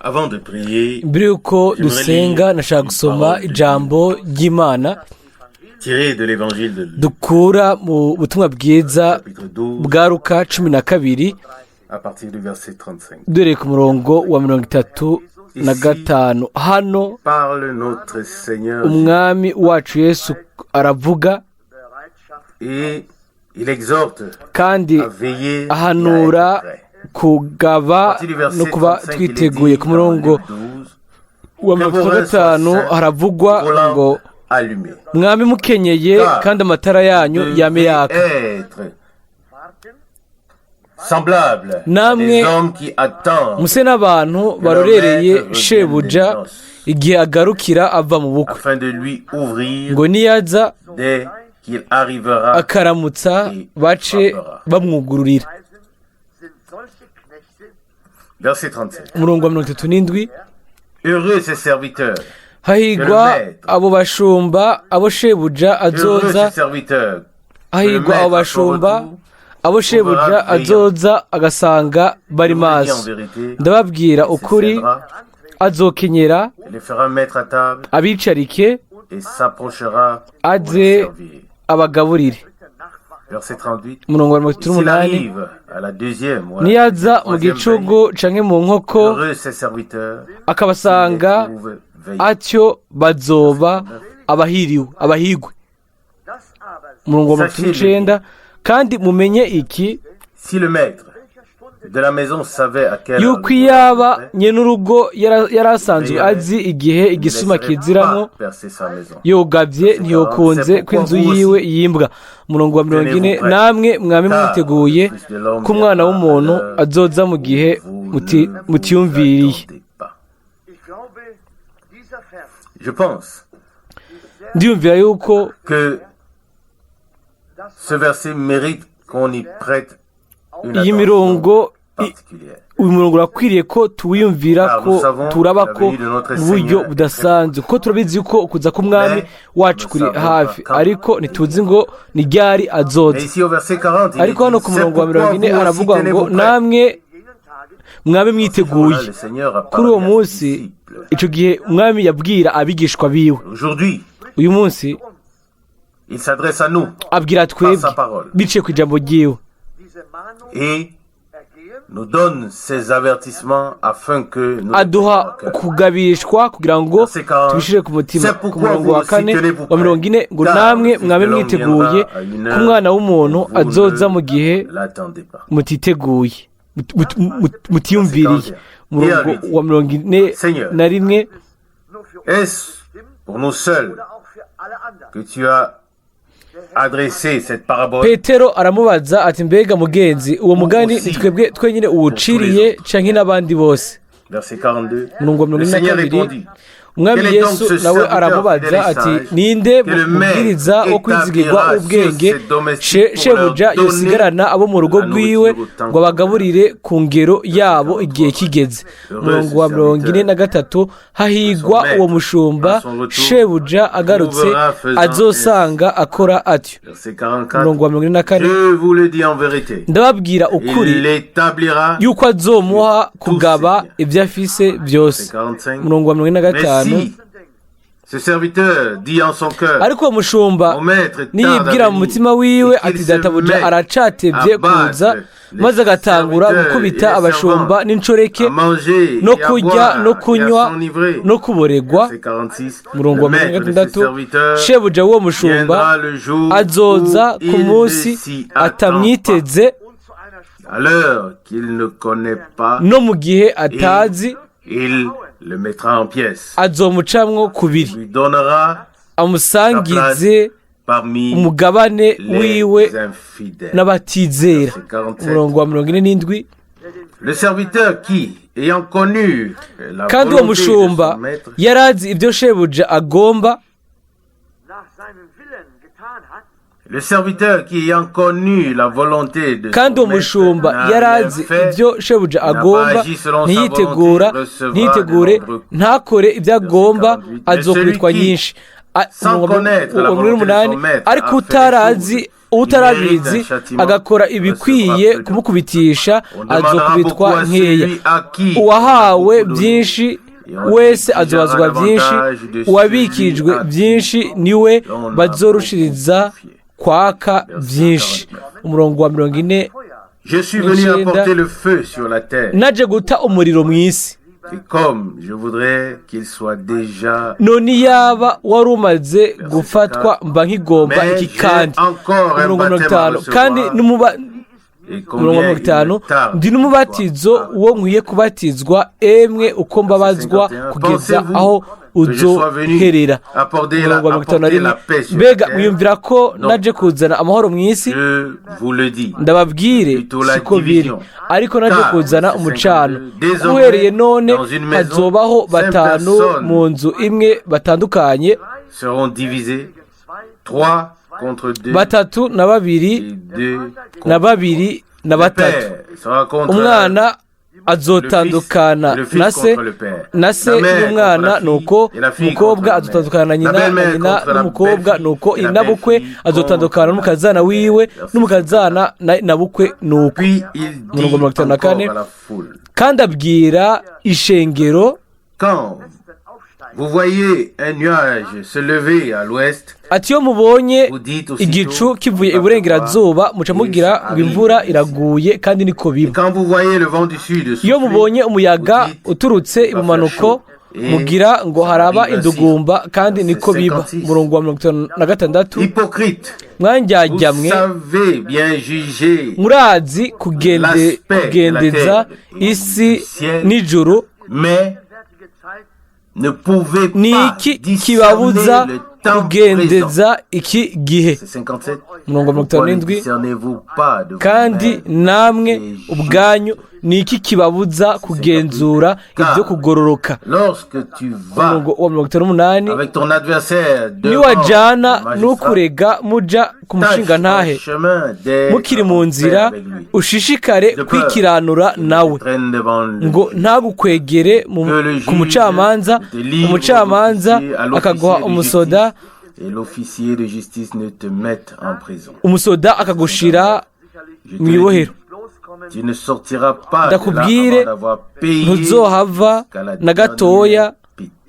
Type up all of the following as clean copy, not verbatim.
Avant de prier, Mbere yuko dusenga, nashaka gusoma ijambo ry'Imana tiré de l'évangile de Luc, dukura mu butumwa bwiza chapitre 12, bwa Luka 12, à partir du verset 35. Duhereye ku murongo wa 35. Hano Parle notre Seigneur Umwami wacu Yesu aravuga et il exhorte kandi à veiller et à ahanura être prêt. Kugaba no kuba twiteguye. Ku murongo wa 35 haravugwa ngo: Allumé. "Mwami mukenyeye kandi amatara yanyu yame yaka." Être semblable à Namwe des hommes qui attendent muse n'abantu barorereye shebuja igihe agarukira ava mu bukwe, afin de lui ouvrir ngo niyaza dès qu'il arrivera. akaramutsa, bace bamwugururira. Verset 37. Umurongo wa 37. Heureux ces serviteurs, Hahigwa abo bashumba abo shebuja heureux azoza ces serviteurs, hahigwa abo bashumba abo shebuja azoza agasanga bari Je vous le dis en maso. vérité, Ndababwira il se ukuri, tiendra, azokenyera, il les fera mettre à table abicarike, et s'approchera pour aze les servir. abagaburire. Verset 38. Umurongo wa mirongo itatu S'il n'umunani. arrive à la deuxième ou à la Niyaza mu troisième gicugu canke mu nkoko veille, heureux ces serviteurs akabasanga qui les trouvent veillants. atyo, bazoba abahiriwe, abahigwe. Umurongo wa 39. Kandi mumenye iki, Si le maître de la maison savait à quelle heure yuko le voleur iyaba viendrait, nyenurugo yari asanzwe azi igihe il ne igisuma laisserait kiziramwo, pas percer sa maison. yogavye, ntiyokunze ko inzu yiwe yimbwa. Umurongo wa 40. Namwe mwame mwiteguye, ko Umwana w'umuntu azoza mu gihe Vous ne vous mutiyumviriye. attendez pas. Je pense Ndiyumvira yuko que ce verset mérite qu'on y prête une iyi attention mirongo particulière. Uyu murongo urakwiriye ko tuwiyumvira, ko turaba ko mu buryo budasanzwe, kuko turabizi yuko ukuza k'Umwami wacu kuri hafi, ariko ntituzi ngo ni ryari azoza. Mais ici au verset 40, il est Ariko hano dit, ku c'est murongo wa pourquoi 40 vous aussi haravuga ngo: tenez-vous prêts. "Namwe mwabe mwiteguye." Là, le Seigneur a Kuri parlé uwo à ses munsi, disciples. icyo gihe Umwami yabwira abigishwa biwe. Aujourd'hui, Uyu munsi il s'adresse à nous abwira twebwe par sa parole biciye ku ijambo ryiwe et nous donne ses avertissements afin que nous aduha le prenions à cœur. Kugabishwa kugira ngo Verset 40. tubishire ku mutima. C'est Ku pourquoi murongo vous wa aussi kane tenez-vous wa 40 ngo: car "Namwe le Fils mwabe de l'homme mwiteguye, viendra à une ko Umwana w'umuntu heure où azoza vous mu gihe ne l'attendez pas. mutiteguye, mutiyumviriye." Umurongo wa 41. Est-ce pour nous seuls que tu as adressé cette parabole? Petero aramubaza ati: "Mbega mugenzi, uwo mugani ni twebwe twenyine uwuciriye canke n'abandi bose?" Verset 42. Umurongo wa Le mirongo ine na Seigneur kabiri. répondit: Umwami Quel est donc Yesu ce nawe serviteur aramubaza fidèle et ati: sage "Ninde que le mubwiriza maître wo kwizigirwa établira ubwenge, sur ses domestiques pour shebuja leur donner yosigarana abo mu rugo la rwiwe nourriture au temps ngo abagaburire ku ngero yabo igihe kigeze?" Heureux Umurongo ce wa 43. Hahigwa son maître, uwo mushumba à son retour, shebuja agarutse trouvera faisant azosanga akora atyo. Verset 44. Umurongo wa 44. Je vous le dis en vérité, Ndababwira ukuri il l'établira. yuko azomuha kugaba ibyo afise byose. Verset 45. Umurongo wa mirongo ine na Mais gatanu. si ce serviteur dit en son cœur, Ariko uwo mushumba mon maître tarde niyibwira à mu venir, mutima wiwe et qu'il ati: se "Databuja met aracatevye à battre kuza", les maze agatangura serviteurs et gukubita les abashumba servantes, n'inshoreke, à manger no et à kurya boire no et à kunywa s'enivrer. no kuboregwa, Verset 46. umurongo Le wa mirongo maître de ses gatandatu, serviteurs shebuja w'uwo mushumba viendra le jour azoza où ku il ne munsi s'y attend pas, atamwiteze, à l'heure qu'il ne connaît pas, no mu gihe atazi, il le mettra en pièces, azomucamwo kubiri, lui donnera amusangize parmi umugabane wiwe les infidèles. n'abatizera. Verset 47. Umurongo wa 47. Le serviteur qui, ayant connu la Kandi uwo volonté de mushumba son maître, yari azi ibyo shebuja agomba, le serviteur qui, ayant connu la volonté de kandi son uwo maître, mushumba n'a yari rien azi fait, ibyo shebuja n'a pas agomba, agi selon sa ntiyitegura volonté, recevra ntiyitegure, de nombreux coups. ntakore ibyo agomba, 48. azokubitwa Mais celui qui, nyinshi. 8, ariko utarazi utarabizi agakora ibikwiye kumukubitisha azokubitwa nkeya. Uwahawe byinshi wese azobazwa byinshi, uwabikijwe byinshi niwe bazorushiriza kwaka byinshi. Umurongo wa 49, Je suis venu apporter le feu sur la terre. Naje guta umuriro mu isi. Et comme je voudrais qu'il soit déjà. None yaba wari umaze gufatwa mba nkigomba iki kandi. Umurongo 50, kandi n'umuba umurongo 50, ndi n'umubatizo wo nkwiye kubatizwa, emwe uko mbabazwa kugeza aho uzoherera. Umurongo wa 51, mbega mwiyumvira ko naje kuzana amahoro mu isi? Ndababwire siko biri, ariko naje kuzana umucano. Uhereye none hazobaho 5 mu nzu imwe batandukanye, 3 na 2 na 2 na 3. Umwana azotandukana na se, na se n'umwana, nuko umukobwa azotandukana na nyina, na nyina n'umukobwa, nuko inabukwe azotandukana n'umukazana wiwe, n'umukazana na bukwe, nuko. Umurongo 54, kandi abwira ishengero, Vous voyez un nuage se lever à l'ouest. Ati iyo mubonye igicu kivuye iburengerazuba muca mugira ngo imvura iraguye, kandi niko biba. Iyo mubonye umuyaga uturutse ibumanuko mugira ngo haraba indugumba, kandi niko biba. Umurongo wa 56, mwanjyajyamwe murazi kugendeza isi n'ijuru, ni iki kibabuza kugendeza iki gihe? Umurongo 57, kandi namwe ubwanyu ni iki kibabuza kugenzura ibyo kugororoka? Umurongo wa 58, niwajyana n'ukurega muja ku mushingantahe mukiri mu nzira, ushishikare kwikiranura nawe, ngo ntagukwegere ku mucamanza, umucamanza akaguha umusoda, umusoda akagushira mu ibohero. Ndakubwire ntuzohava na gatoya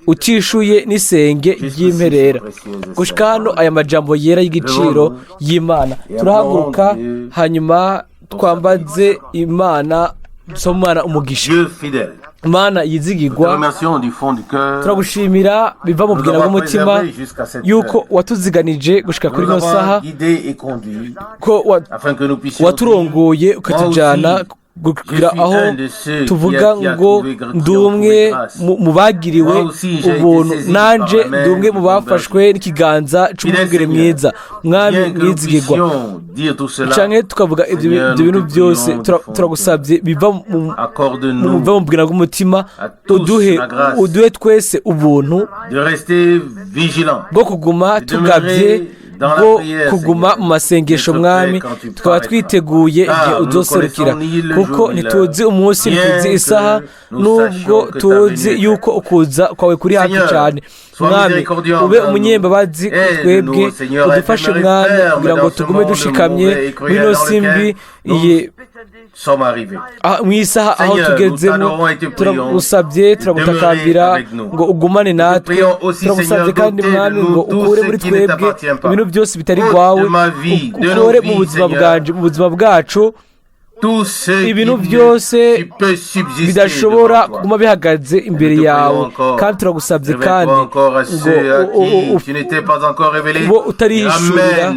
utishuye n'isenge ry'imperera. Gushika hano aya majambo yera y'igiciro y'Imana. Turahaguruka hanyuma twambaze Imana, dusome umugisha. Imana yizigirwa, turagushimira biva mu bwina bw'umutima yuko watuziganije gushika kuri ino saha, ko waturongoye ukatujyana kugira aho tuvuga ngo ndi umwe mu bagiriwe ubuntu, nanje ndi umwe mu bafashwe n'ikiganza cy'umwungere mwiza, mwami mwizigirwa. Canke tukavuga ibyo bintu byose, turagusabye biva mu bwina bw'umutima, uduhe twese ubuntu bwo kuguma tugabye, bwo kuguma mu masengesho mwami, tukaba twiteguye igihe uzoserukira, kuko ntituzi umunsi, ntituzi isaha, nubwo tuzi yuko ukuza kwawe kuri hafi cyane. Mwami ube umunyembabazi twebwe, udufashe mwami kugira ngo tugume dushikamye muri ino simbi mu isaha aho tugezemo. Turagusabye, turagutakambira ngo ugumane natwe. Turagusabye kandi mwami ngo ukure muri twebwe ibintu byose bitari rwawe, ukure mu buzima bwanje, mu buzima bwacu ibintu byose bidashobora kuguma bihagaze imbere yawe. Kandi turagusabye kandi ngo bo utarihishurira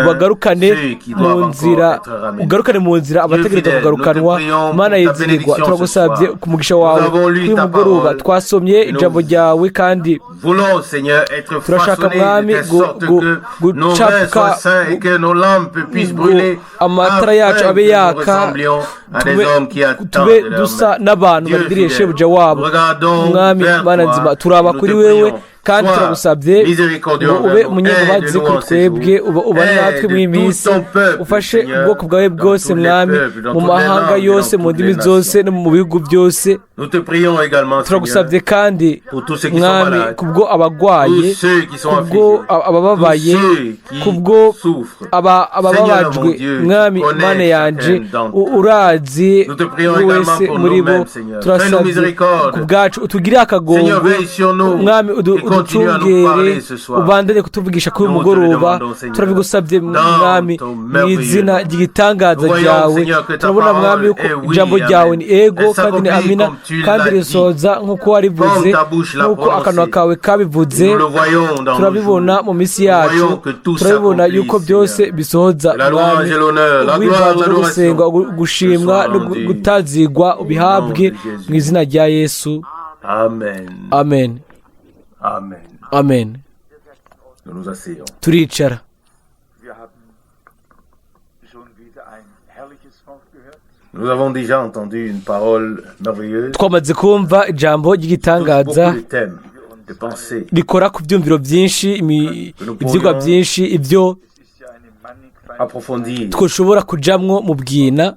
bagarukane mu nzira, ugarukane mu nzira abategereza kugarukanwa. Mana yizigirwa, turagusabye ku mugisha wawe kuri mugoroba. Twasomye ijambo ryawe kandi turashaka mwami gucapka amatara yacu abe yaka, tube dusa n'abantu barindiriye shebuja wabo. Mwami Mana nzima, turaba kuri wewe Kandi Sois turagusabye miséricordieux ngo ube envers nous. umunyambabazi Aide-nous kuri en ces twebwe, jours. uba natwe Aide muri iyi tout minsi, ton peuple, ufashe Seigneur, ubwoko bwawe dans bwose tous les mwami, peuples, dans mu toutes les mahanga langues et yose, dans mu toutes ndimi les zose nations. no mu bihugu byose. Nous te prions également, Turagusabye Seigneur, kandi pour tous ceux qui sont mwami, malades, kubwo abagwaye, tous ceux qui sont kubwo affligés, abababaye, tous ceux qui kubwo souffrent. Abababajwe. Seigneur, mon Dieu, Mwami tu connais Mana yanje, chacun d'entre eux. urazi Nous te prions buri également wese pour muri bo. nous-mêmes, Seigneur. Fais-nous Turasabye miséricorde. ku bwacu utugirire akagongwe. Seigneur, veille sur nous Mwami, et continue à nous uducungere, parler ce soir. ubandanye kutuvugisha kuri uyu Nous te le mugoroba. demandons, Seigneur, Turabigusabye dans mwami, ton mu merveilleux izina nom. ry'igitangaza Nous voyons, ryawe. Seigneur, que ta Turabona parole mwami yuko est oui, ijambo ryawe amen. ni ego Elle kandi ni s'accomplit amina, comme tu kandi l'as dit. risoza nk'uko warivuze, Comme ta bouche l'a nk'uko akanwa prononcé. kawe kabivuze. Nous le voyons dans nos Turabibona jours. mu minsi Nous yacu, voyons que tout turabibona s'accomplit, yuko byose Seigneur. bisohoza Que la louange mwami. et l'honneur, la gloire, Uguhimbazwa no l'adoration gusenga, gushimwa soient no rendues gutazigwa ubihabwe nom de Jésus. mu izina rya Yesu. Amen. Amen. Amen. Amen. Nous nous asseyons. Turicara. Wir haben schon wieder ein herrliches Wort gehört. Nous avons déjà entendu une parole merveilleuse. Twamaze kumva ijambo Touche ry'igitangaza beaucoup de thèmes, de pensées. rikora ku byumviro byinshi, ibyigwa byinshi, ibyo Es ist ja eine mannigfaltige Approfondir. twoshobora kujamwo mu bwina.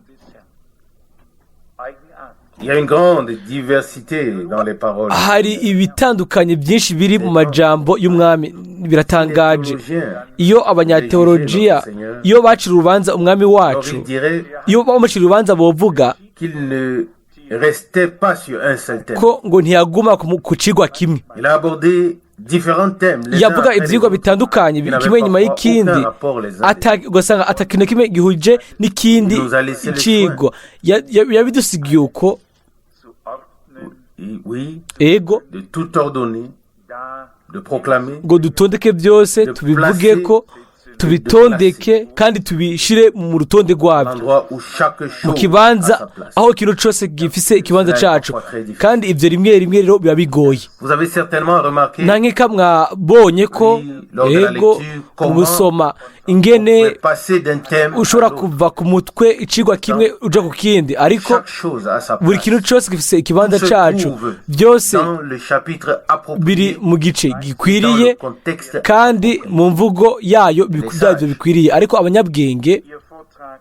Eigenart. Il y a une grande diversité dans les paroles. Hari ibitandukanye byinshi biri mu majambo y'umwami, biratangaje. Les théologiens, Iyo abanyateolojiya, iyo bacira urubanza umwami alors wacu, ils diraient iyo bamucira urubanza bovuga qu'il ne restait pas sur un seul thème. ko ngo ntiyaguma ku cigwa kimwe. Il a abordé différents thèmes, les uns Yavuga après les ivyigwa autres, bitandukanye qui n'avaient kimwe nyuma parfois y'ikindi, aucun rapport les uns des ugasanga atakintu na kimwe gihuje n'ikindi Il nous a laissé le cigwa. Yabidusigiye uko. Zu ordnen, autres. Oui, Ego, de tout ordonner, da de proclamer, ngo dutondeke byose, tubivuge ko tubitondeke kandi tubishire mu rutonde rwabyo, l'endroit où chaque mu chose a kibanza sa place. aho ikintu cyose gifise ikibanza cacu. Kandi ibyo rimwe rimwe rero biba bigoye. Vous avez certainement remarqué Nta nkeka mwabonye ko ego mu gusoma ingene qu'on pouvait passer d'un thème à ushobora l'autre. kuva ku mutwe icigwa kimwe uja ku kindi, ariko Chaque chose a sa buri place. kintu cyose gifise ikibanza Tout se cacu, trouve byose dans le chapitre approprié, biri mu gice dans gikwiriye le contexte. kandi mu mvugo yayo byabyo bikwiriye. Ariko abanyabwenge, Ihr Vortrag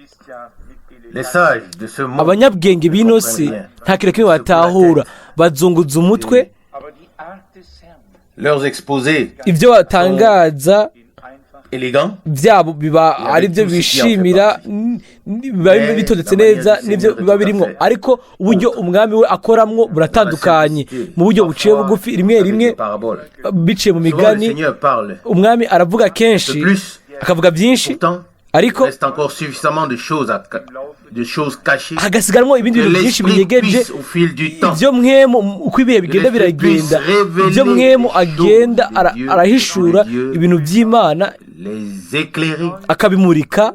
ist ja mit Les Eleganz sages de ce monde abanyabwenge b'ino si nta kintu na kimwe batahura, bazunguza umutwe. Aber die Art des Herrn leurs exposés Ibyo batangaza in einfach élégants, byabo biba ari byo bishimira, biba bitondetse neza n'ibyo biba birimo, ariko uburyo umwami we akoramwo buratandukanye, mu buryo buciye bugufi, rimwe avec rimwe des paraboles. biciye mu Souvent, le migani. Seigneur parle Umwami aravuga de kenshi, plus, akavuga byinshi, pourtant, il ariko reste encore suffisamment de choses, de choses cachées hagasigaramwo ibindi que bintu byinshi l'Esprit binyegeje, puisse, au fil du temps, ibyo mwemu uko ibihe bigenda biragenda, ibyo mwemu agenda arahishura ibintu by'Imana, les éclairer akabimurika,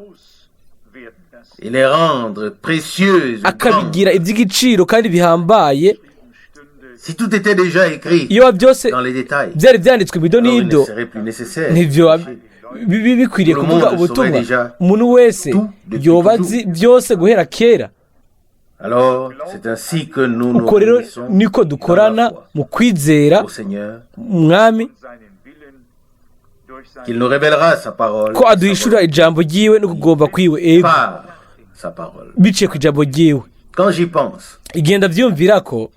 werden das et les rendre précieuses. Grandes. akabigira iby'igiciro kandi bihambaye. Stunde Si tout était déjà écrit Iyo byose dans les détails, byari byanditswe mu alors il ne idonido, serait plus nécessaire. ntibyo bikwiriye kuvuga ubutumwa. Umuntu wese yoba azi byose guhera kera. Alors, c'est ainsi que nous nous Uko rero réunissons niko dans la dukorana foi mu kwizera au Seigneur, umwami, seinen Willen durch sein qu'il nous révélera sa parole, ko sa aduhishura volonté, ijambo ryiwe no kugomba kwiwe, ego, par sa parole. biciye ku ijambo ryiwe. Quand j'y pense, Igenda byumvira ko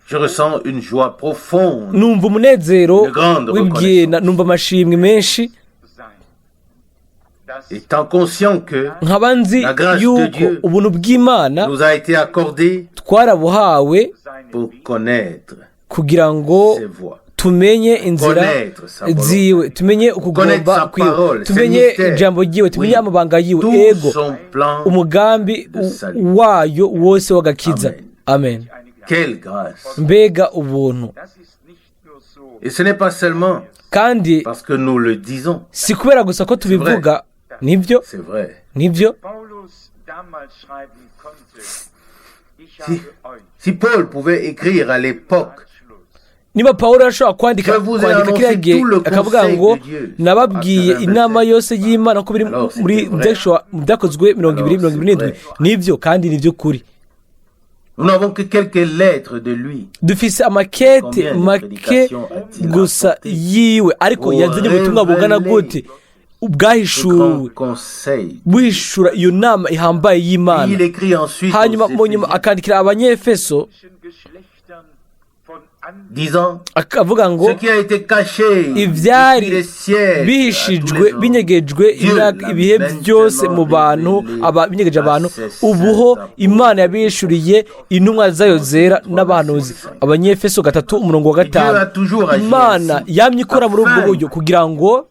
je ressens une joie profonde, numva umunezero Une grande w'ibwina, numva amashimwe menshi, Sein. Das étant conscient que nkaba nzi La grâce de yuko Dieu ubuntu bw'Imana nous a été accordé twarabuhawe seinen pour Weg connaître kugira ngo ses voies, tumenye inzira connaître sa volonté, ziwe, tumenye Connaître ukugomba sa kwiwe, parole, ses tumenye mystères. ijambo ryiwe, tumenye Oui. amabanga yiwe, Tout ego, son plan. umugambi de salut. wayo wose w'agakiza. Amen. eine Gnade. Quelle grâce! Mbega ubuntu! Das ist nicht nur so, Et ce n'est pas seulement Kandi parce que nous le disons, si kubera gusa ko tubivuga, nibyo, c'est vrai. nibyo. Paulus damals schreiben konnte, ich Si, habe euch si Paul pouvait écrire à l'époque, Ratschluss Niba Pawulo yashobora kwandika Je vous ai kwandika kiriya annoncé gihe tout le akavuga conseil ngo de Dieu. nababwiye Acte inama 27. yose y'Imana ko biri Alors, c'était muri vrai. mu byakozwe 20 Alors, 27, c'est nibyo kandi ni by'ukuri. Nous n'avons que quelques lettres de lui. Dufise amakete make gusa yiwe, ariko yazanye ubutumwa bungana gute bwahishuwe buhishura iyo nama ihambaye y'Imana. Hanyuma mu nyuma akandikira Abanyefeso akavuga ngo ibyari bihishijwe binyegejwe ibihe byose mu bantu, binyegeje abantu, ubuho Imana yabishuriye intumwa zayo zera n'abahanuzi. Abanyefeso 3:5. Imana yamye ikora muri ubwo buryo kugira ngo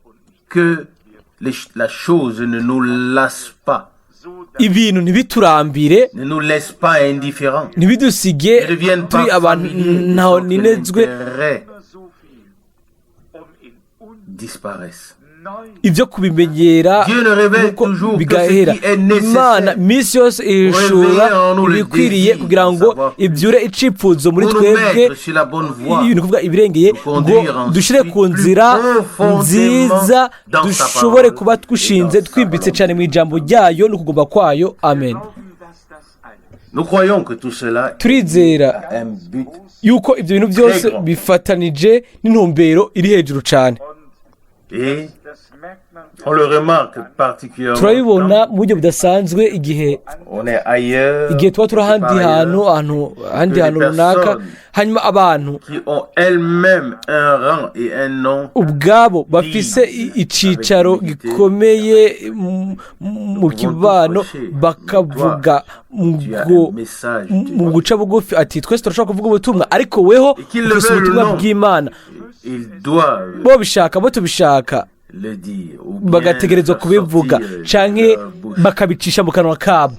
ibintu ntibiturambire, ntibidusige turi abantu ntaho ninezwe, ibyo kubimenyera nuko bigahera. Imana minsi yose ihishura ibikwiriye kugira ngo ibyure icipfuzo muri twebwe, ni ukuvuga ibirengeye, ngo dushyire ku nzira nziza, dushobore kuba twushinze twimbitse cyane mu ijambo ryayo no kugomba kwayo. Amen. Turizera yuko ibyo bintu byose bifatanije n'intumbero iri hejuru cyane. Turabibona mu buryo budasanzwe igihe tuba turi ahandi hantu ahandi hantu runaka, hanyuma abantu ubwabo bafise icyicaro gikomeye mu kibano bakavuga ngo mu guca bugufi ati twese turashobora kuvuga ubutumwa, ariko weho ufise ubutumwa bw'Imana. Bo bishaka, bo tubishaka, bagategerezwa kubivuga canke bakabicisha mu kanwa kabo.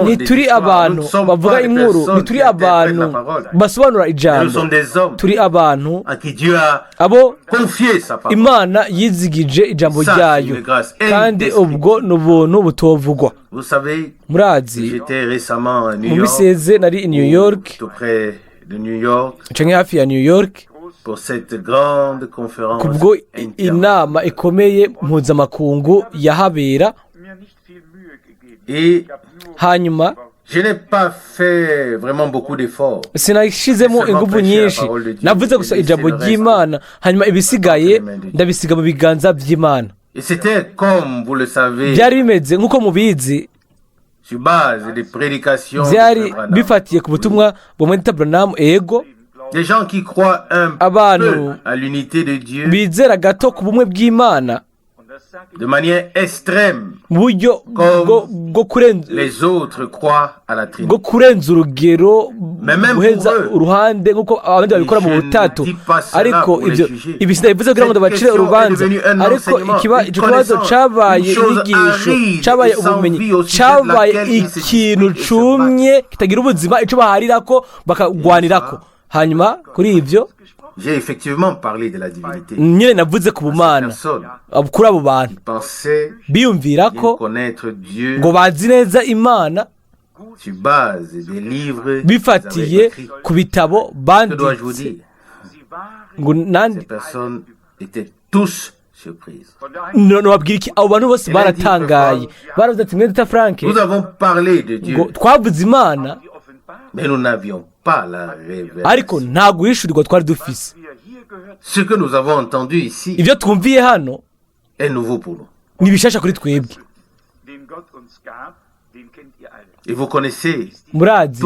Ntituri abantu bavuga inkuru, ntituri abantu basobanura ijambo, turi abantu abo Imana yizigije ijambo ryayo, kandi ubwo ni ubuntu butovugwa. Murazi, mu miseze nari i New York, canke hafi ya New York, kubwo inama ikomeye mpuzamakungu yahabera. Hanyuma sinashizemo ingufu nyinshi, navuze gusa ijambo ry'Imana, hanyuma ibisigaye ndabisiga mu biganza by'Imana. Byari bimeze nk'uko mubizi, byari bifatiye ku butumwa bwa Branham. Ego, abantu bizera gato ku bumwe bw'Imana mu buryo bwo kurenza urugero, guheza uruhande nk'uko abandi babikora mu butatu. Ariko ibyo ibi sinabivuze kugira ngo ndabacire urubanza, ariko icyo kibazo cyabaye inyigisho, cyabaye ubumenyi, cyabaye ikintu cumye kitagira ubuzima, icyo baharirako bakagwanirako. Hanyuma kuri ibyo nyine navuze ku bumana kuri abo bantu biyumvira ko ngo bazi neza Imana bifatiye ku bitabo banditse, ngo nababwira iki, abo bantu bose baratangaye, baravuze ati mwene data Frank, ngo twavuze Imana ariko nta guhishurirwa twari dufise. Ibyo twumviye hano ni bishasha kuri twebwe. Murazi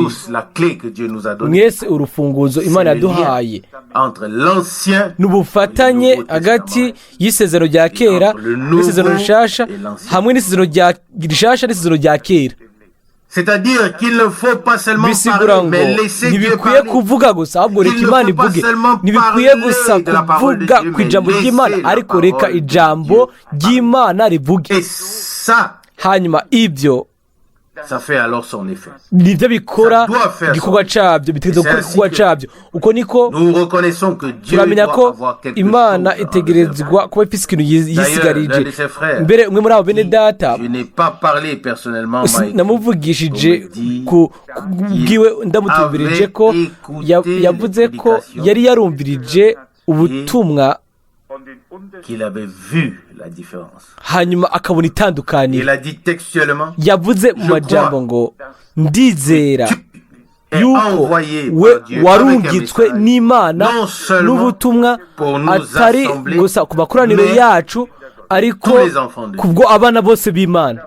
mwese urufunguzo Imana yaduhaye n'ubufatanye hagati y'isezerano rya kera n'isezerano rishasha, hamwe n'isezerano rishasha n'isezerano rya kera. C'est-à-dire qu'il ne faut pas seulement bisigura parler, mais ngo laisser Dieu ntibikwiye parler. Kuvuga gusa, ahubwo reka Il ne Imana faut pas ivuge. seulement Ntibikwiye parler gusa de la parole de kuvuga Dieu, ku mais ijambo ry'Imana, laisser la ariko reka parole de ijambo Dieu ry'Imana rivuge. Et ça, Hanyuma ibyo ça fait alors son effet. Nibyo bikora Ça doit faire igikorwa son- cyabyo, bitegerezwa C'est gukora ainsi igikorwa que cyabyo. Uko niko nous reconnaissons que Dieu turamenya doit ko avoir quelque Imana chose en réserve. itegerezwa kuba ifise ikintu D'ailleurs, yisigarije. l'un de ses frères, Mbere umwe muri abo bene data, je n'ai pas parlé personnellement, m'a écrit namuvugishije pour me dire ku bwiwe, ndamutumvirije ko avait écouté yavuze les ko prédications yari yarumvirije ubutumwa qu'il avait vu la différence. Hanyuma akabona itandukaniro. Il a dit textuellement, Yavuze mu Je majambo ngo ndizera tu es yuko envoyé we par Dieu avec un warungitswe message, n'Imana non seulement n'ubutumwa pour nous atari assembler, gusa ku makoraniro mais yacu, ariko tous les enfants de Dieu. kubwo abana bose b'Imana.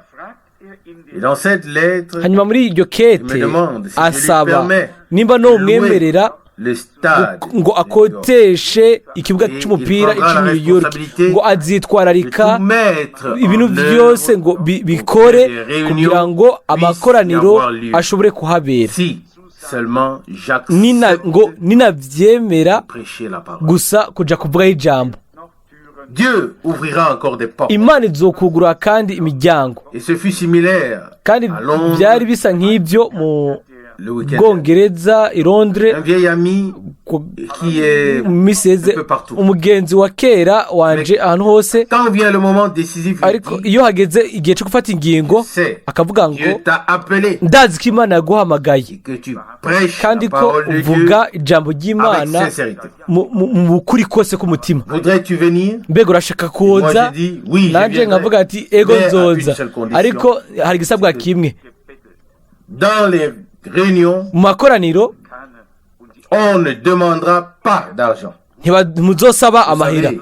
Et dans cette lettre, Hanyuma muri iryo il kete me demande si je lui asaba permets nimba de louer nomwemerera le stade ngo de New York, akoteshe ikibuga Et cy'umupira il prendra cy'i la New York, responsabilité ngo de azitwararika tout mettre ibintu en byose œuvre ngo pour que bikore les réunions kugira ngo puissent y amakoraniro avoir lieu. ashobore kuhabera. Si seulement Nina j'accepte ngo ninabyemera de prêcher la parole. gusa kuja kuvugaho ijambo. Dieu ouvrira encore des portes. Imana izokugura kandi imiryango. Et ce fut similaire Kandi à Londres byari bisa nk'ibyo mu le week-end. Bwongereza i Londres Un vieil ami qui est mu minsi iheze, un peu partout. Umugenzi wa kera wanje ahantu hose. Quand vient le moment décisif, il Ariko dit, iyo hageze igihe cyo gufata ingingo c'est akavuga ngo Dieu t'a appelé ndazi ko Imana yaguhamagaye et que tu prêches kandi la ko parole de Dieu uvuga ijambo avec ry'Imana sincérité. mu kuri kose k'umutima. Voudrais-tu venir? Mbega urashaka Moi kuza? je dis oui, je Nanjye nkavuga viendrai. ati ego Mais à une nzoza, seule condition. ariko hari igisabwa kimwe. Dans les réunions, Mu makoraniro on ne demandera pas d'argent. Ntimuzosaba Vous amahera. savez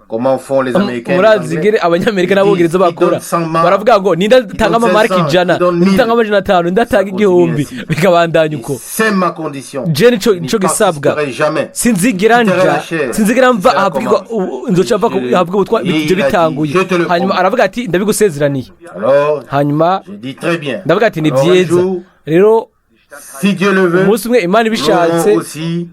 comment font les Américains et les Murazi Anglais? ingene Abanyamerika n'Abongereza Ils bakora. donnent 100 marks. Baravuga ngo ninde atanga donnent amamarika 500, 100, ils donnent ninde 1000. atanga 500, ninde atanga Ça 1000, continue ainsi. bikabandanya uko. C'est ma condition. Je nico Je n'y nico gisabwa. participerai jamais. Sinzigera Quitterai nja la chaire. sinzigera mva Cela ahabwirwa commence. nzoca mva ahabwirwa ubutwa Et ibyo il a dit, bitanguye. je te le Hanyuma promets. aravuga ati ndabigusezeraniye. Alors, Hanyuma je dis très bien. ndavuga ati ni Alors, un byiza. jour, Rero si Dieu le veut, umunsi umwe Imana nous ibishatse aurons aussi,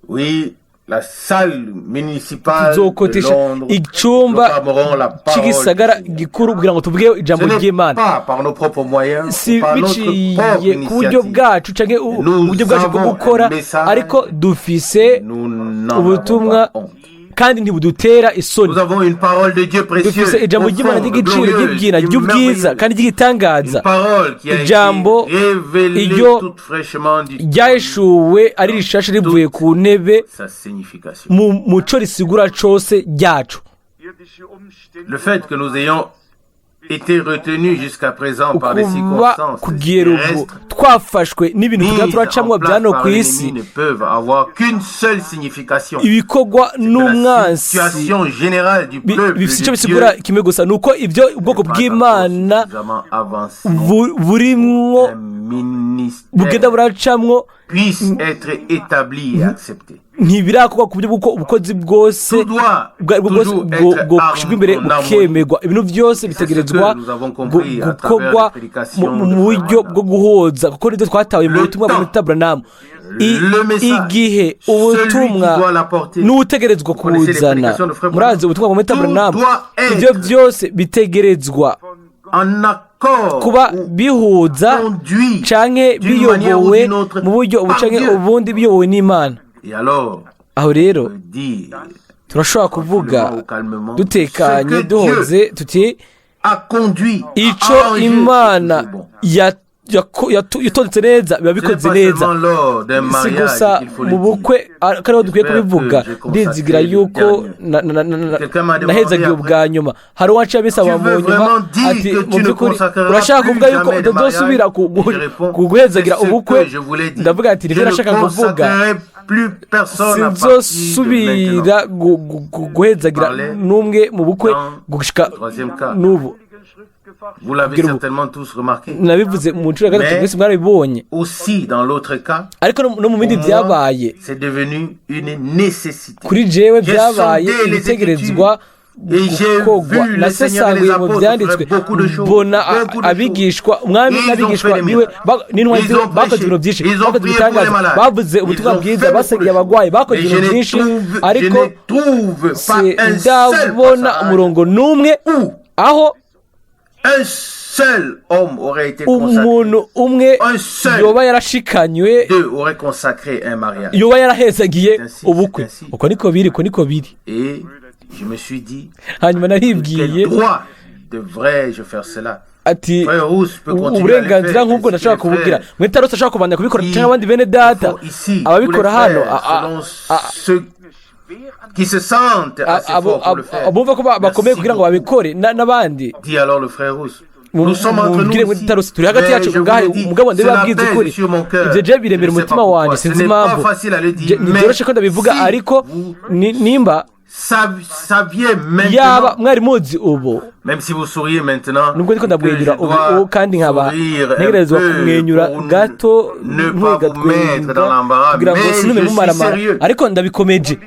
oui, la salle municipale de tuzokotesha Londres. icumba Nous proclamerons la parole c'igisagara du Seigneur. gikuru kugira ngo tuvuge ijambo Ce n'est ry'Imana. pas par nos propres moyens, Si ou par notre biciye propre ku buryo initiative. bwacu canke Nous uburyo bwacu bwo avons gukora, un message. ariko dufise Nous n'en avons ubutumwa pas honte. kandi ntibudutera isoni. Nous avons une parole de Dieu Dufise précieuse, ijambo ry'Imana profonde, ry'igiciro, glorieuse, ry'ibwina, ry'ubwiza merveilleuse. kandi ry'igitangaza, Une parole qui a été ijambo révélée iryo toute fraîchement du ryahishuwe ari rishasha rivuye ku ntebe sa signification. mu muco risigura cose ryacu. Le fait que nous ayons été retenus jusqu'à présent par des Kuba circonstances kugera ubu terrestres twafashwe n'ibintu tugenda mises turacamwo en bya place no par ku isi, l'ennemi ne peuvent avoir qu'une seule signification. ibikorwa Que la n'umwansi situation générale du peuple bifise icyo de bisigura Dieu kimwe gusa, ni uko ibyo ubwoko n'est pas bw'Imana encore suffisamment avancée. burimwo Un ministère bugenda buracamwo puisse être établi et accepté. ntibirakorwa ku buryo bw'uko ubukozi bwose Tout doit ubwo aribwo bwose toujours être bwoshyirwa imbere en harmonie. bukemerwa. Ibintu byose bitegerezwa C'est ce que nous avons compris à travers gukorwa les prédications mu de buryo Frère bwo guhuza, kuko nibyo twatawe mu Le butumwa bwa temps, Mutabranamu. le message, Igihe celui qui ubutumwa doit l'apporter. n'utegerezwa Vous connaissez les kuwuzana. prédications de Frère Murazi ubutumwa bwa Mutabranamu. Tout doit être Ibyo byose bitegerezwa en accord kuba ou bihuza conduit canke d'une manière ou biyobowe d'une autre mu buryo ubu par canke Dieu. ubundi biyobowe n'Imana. Et alors, Aho rero on peut dire turashobora kuvuga tranquillement ou calmement, ce dutekanye que duhoze Dieu tuti a conduit, a ico arrangé, Imana c'est toujours bon. yatondetse neza biba Ce n'est bikoze pas neza. seulement lors d'un Si mariage gusa qu'il faut le mu dire. bukwe ko ariho dukwiye J'espère kubivuga. que j'ai consacré Ndizigira le yuko dernier. na Quelqu'un m'a demandé nahezagiye après, ubwa nyuma. Hari uwaciye abisaba tu mu veux nyuma vraiment dire ati que mu tu ne by'ukuri consacreras urashaka plus kuvuga yuko jamais de utazosubira mariage? Et je réponds, guhezagira c'est ce ubukwe? que je voulais dire. Ndavuga ati Je nibyo ne nashaka kuvuga. consacrerai plus personne à partir de maintenant. Sinzosubira guhezagira Parlait n'umwe mu bukwe dans gushika le troisième cas. n'ubu. Vous l'avez Kugira ubu. certainement tous remarqué. Nabivuze mu nshuro ya gatatu, Mais mwese mwarabibonye. aussi dans l'autre cas, Ariko no mu bindi pour moi, byabaye c'est devenu une nécessité. kuri jewe J'ai byabaye sondé les ibitegerezwa et j'ai gukorwa. vu le Seigneur et les Nasesanguye mu apôtres byanditswe faire beaucoup de choses, mbona beaucoup de abigishwa umwami Ils ont n'abigishwa fait des biwe miracles. n'intwari Ils ziwe ont bakoze prêché. ibintu byinshi, Ils ont bakoze prié pour les ibitangaza, malades. bavuze Ils ubutumwa ont bwiza, fait basengeye beaucoup de abagwayi, bakoze Et ibintu je n'ai byinshi, trouvé- ariko je ne trouve pas un seul sindabona passage umurongo n'umwe où aho un seul homme aurait été consacré, umuntu umwe Un seul. yoba yarashikanywe, deux auraient consacré un mariage. yoba yarahezagiye C'est ainsi, ubukwe. c'est ainsi. Uko niko biri, uko niko biri. Et je me suis dit, Hanyuma quel naribwiye droit devrais-je faire cela? Ati Frère Rousse peut continuer à le uburenganzira faire, nk'ubwo ainsi que ndashobora les kubugira frères mwita rose ashobora kubandanya kubikora qui cyangwa abandi bene data font ici, ababikora tous les hano frères, selon ceux Abumva ko bakomeye kugira ngo babikore n'abandi. Turi hagati yacu ngahe, mugabo ndababwiza ukuri, ibyo je biremera umutima wanjye, sinzi impamvu, ntibyoroshye ko ndabivuga, ariko nimba yaba mwari muzi ubu, nubwo ndiko ndamwenyura ubu kandi nkaba ntegerezwa kumwenyura gato ntugatwenga kugira ngo sinume mumaramara, ariko ndabikomeje.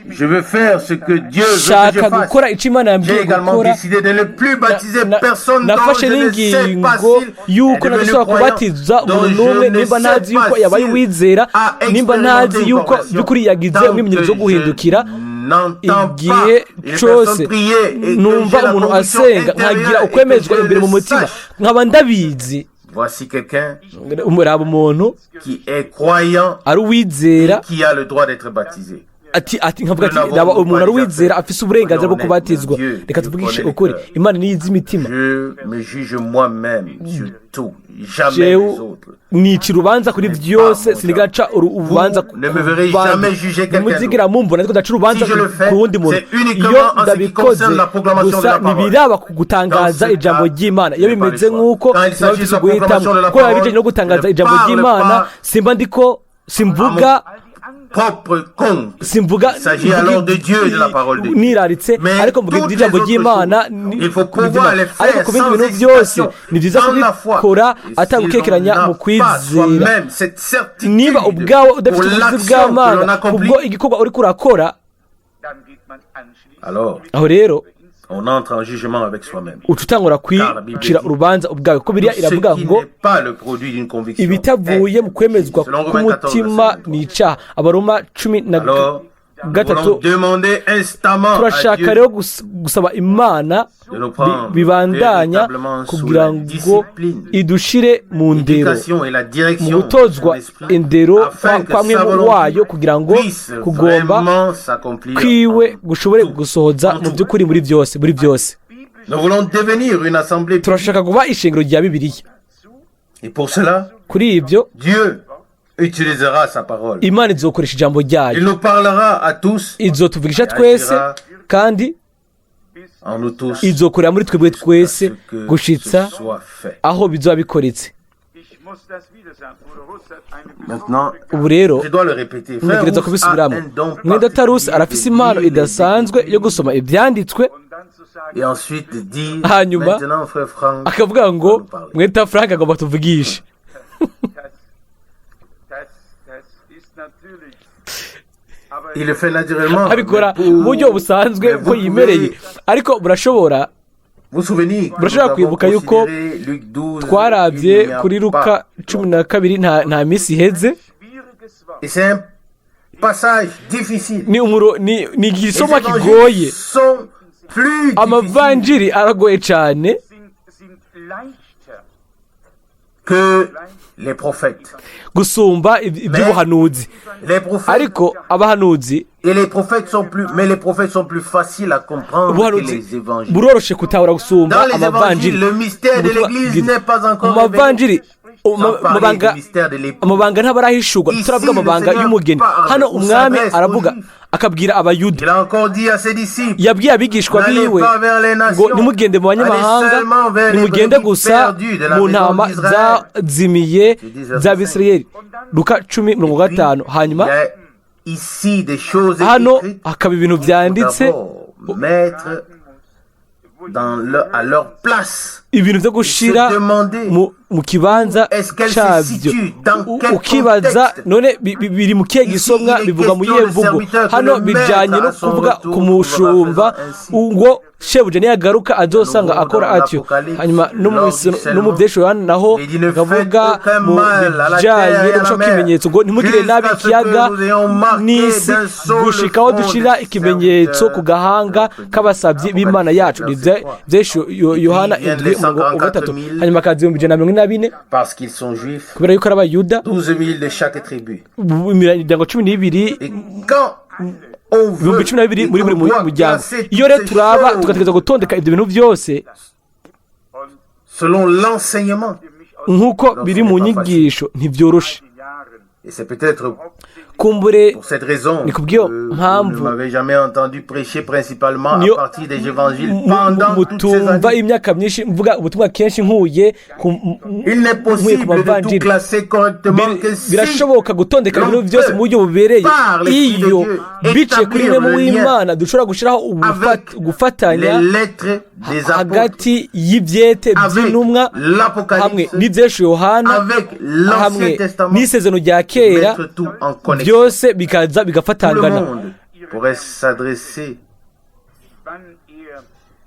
Shaka gukora icyo Imana yambwiye gukora. Nafashe n'ingingo yuko ntadashobora kubatiza umuntu n'umwe nimba ntazi yuko yabaye uwizera, nimba ntazi yuko by'ukuri yagize umwimenyerezo wo guhindukira. Igihe cyose numva umuntu asenga nkagira ukwemezwa imbere mu mutima, nkaba ndabizi. Umuraba umuntu ari uwizera, ati nkavuga ati ndaba umuntu ari uwizera afise uburenganzira bwo kubatizwa. Reka tuvugishe ukuri, Imana niyo izi imitima. Nica urubanza kuri byose, sinigaca urubanza ntimuzigira mumbona ariko ndaca urubanza ku wundi muntu. Iyo ndabikoze gusa ntibiraba ku gutangaza ijambo ry'Imana. Iyo bimeze nk'uko simba bifise guhitamo, kuko biba bijanye no gutangaza ijambo ry'Imana, simba ndiko simvuga simvuga niraritse, ariko mvuga ijambo ry'Imana. Ariko ku bindi bintu byose ni byiza kubikora atagukekeranya mu kwizera. Niba ubwawe udafite ubuzi bw'Imana kubwo igikorwa uriko urakora, aho rero uca utangura kwicira urubanza ubwawe, kuko Bibiliya iravuga ngo ibitavuye mu kwemezwa k'umutima ni icyaha. Abaroma 13. Turashaka rero gusaba Imana bibandanya kugira ngo idushire mu ndero, mu gutozwa indero kwa mwemu wayo, kugira ngo kugomba kwiwe gushobore gusohoza mu by'ukuri muri byose, muri byose. Turashaka kuba ishingiro rya Bibiliya. Kuri ibyo Imana izokoresha ijambo ryayo, izotuvugisha twese, kandi izokorera muri twebwe twese gushitsa aho bizoba bikoretse. Ubu rero ntegereza kubisubiramo. Mwene Rusi arafise impano idasanzwe yo gusoma ibyanditswe, hanyuma akavuga ngo mwene Frank agomba tuvugishe. Abikora mu buryo busanzwe ko yimereye, ariko burashobora kwibuka yuko twarabye kuri Luka 12 nta minsi iheze. Ni igisoma kigoye. Amavanjiri aragoye cyane gusumba iby'ubuhanuzi, ariko abahanuzi buroroshe kutahura gusumba amavanjiri. Mu mavanjiri amabanga ntabarahishurwa, turavuga amabanga y'umugeni. Hano umwami aravuga akabwira abayuda, yabwiye abigishwa biwe ngo nimugende mu banyamahanga, nimugende gusa mu ntama zazimiye z'Abisirayeli. Luka 10:50. Hanyuma hano hakaba ibintu byanditse, ibintu byo gushira mu kibanza cyabyo, ukibaza none biri mu kihe gisomwa, bivuga mu yihe mvugo. Hano bijyanye no kuvuga ku mushumba ngo shebuja niyagaruka azosanga akora atyo. Hanyuma no mu byesho Yohana naho akavuga mu bijyanye no gushaka ikimenyetso ngo ntimugire nabi ikiyaga n'isi gushikaho dushira ikimenyetso ku gahanga k'abasabyi b'Imana yacu. Byesho Yohana 7:3. Hanyuma akaza 144,000 kubera yuko ari abayuda, imiryango 12, 12,000 muri buri muryango. Iyo rero turaba tugategereza gutondeka ibyo bintu byose nk'uko biri mu nyigisho, ntibyoroshe. Kumbure Pour cette raison, ni kubw'iyo vous mpamvu ne m'avez jamais entendu prêcher principalement à niyo partir des évangiles pendant toutes ces mutumva années. Imyaka myinshi mvuga ubutumwa kenshi nkuye ku Il n'est nkuye ku possible de tout mavanjiri. Classer correctement que si Birashoboka gutondeka l'on ibintu byose peut, mu buryo bubereye par l'Esprit de iyo Dieu, biciye kuri établir mwe le lien w'Imana dushobora gushyiraho avec gufatanya les lettres des apôtres, hagati y'ibyete avec by'intumwa hamwe l'Apocalypse, n'ibyeshu Yohana avec l'Ancien hamwe Testament, n'isezerano rya kera, mettre tout en connexion. Byose bikaza Tout le bigafatangana. Monde pourrait s'adresser Wann ihr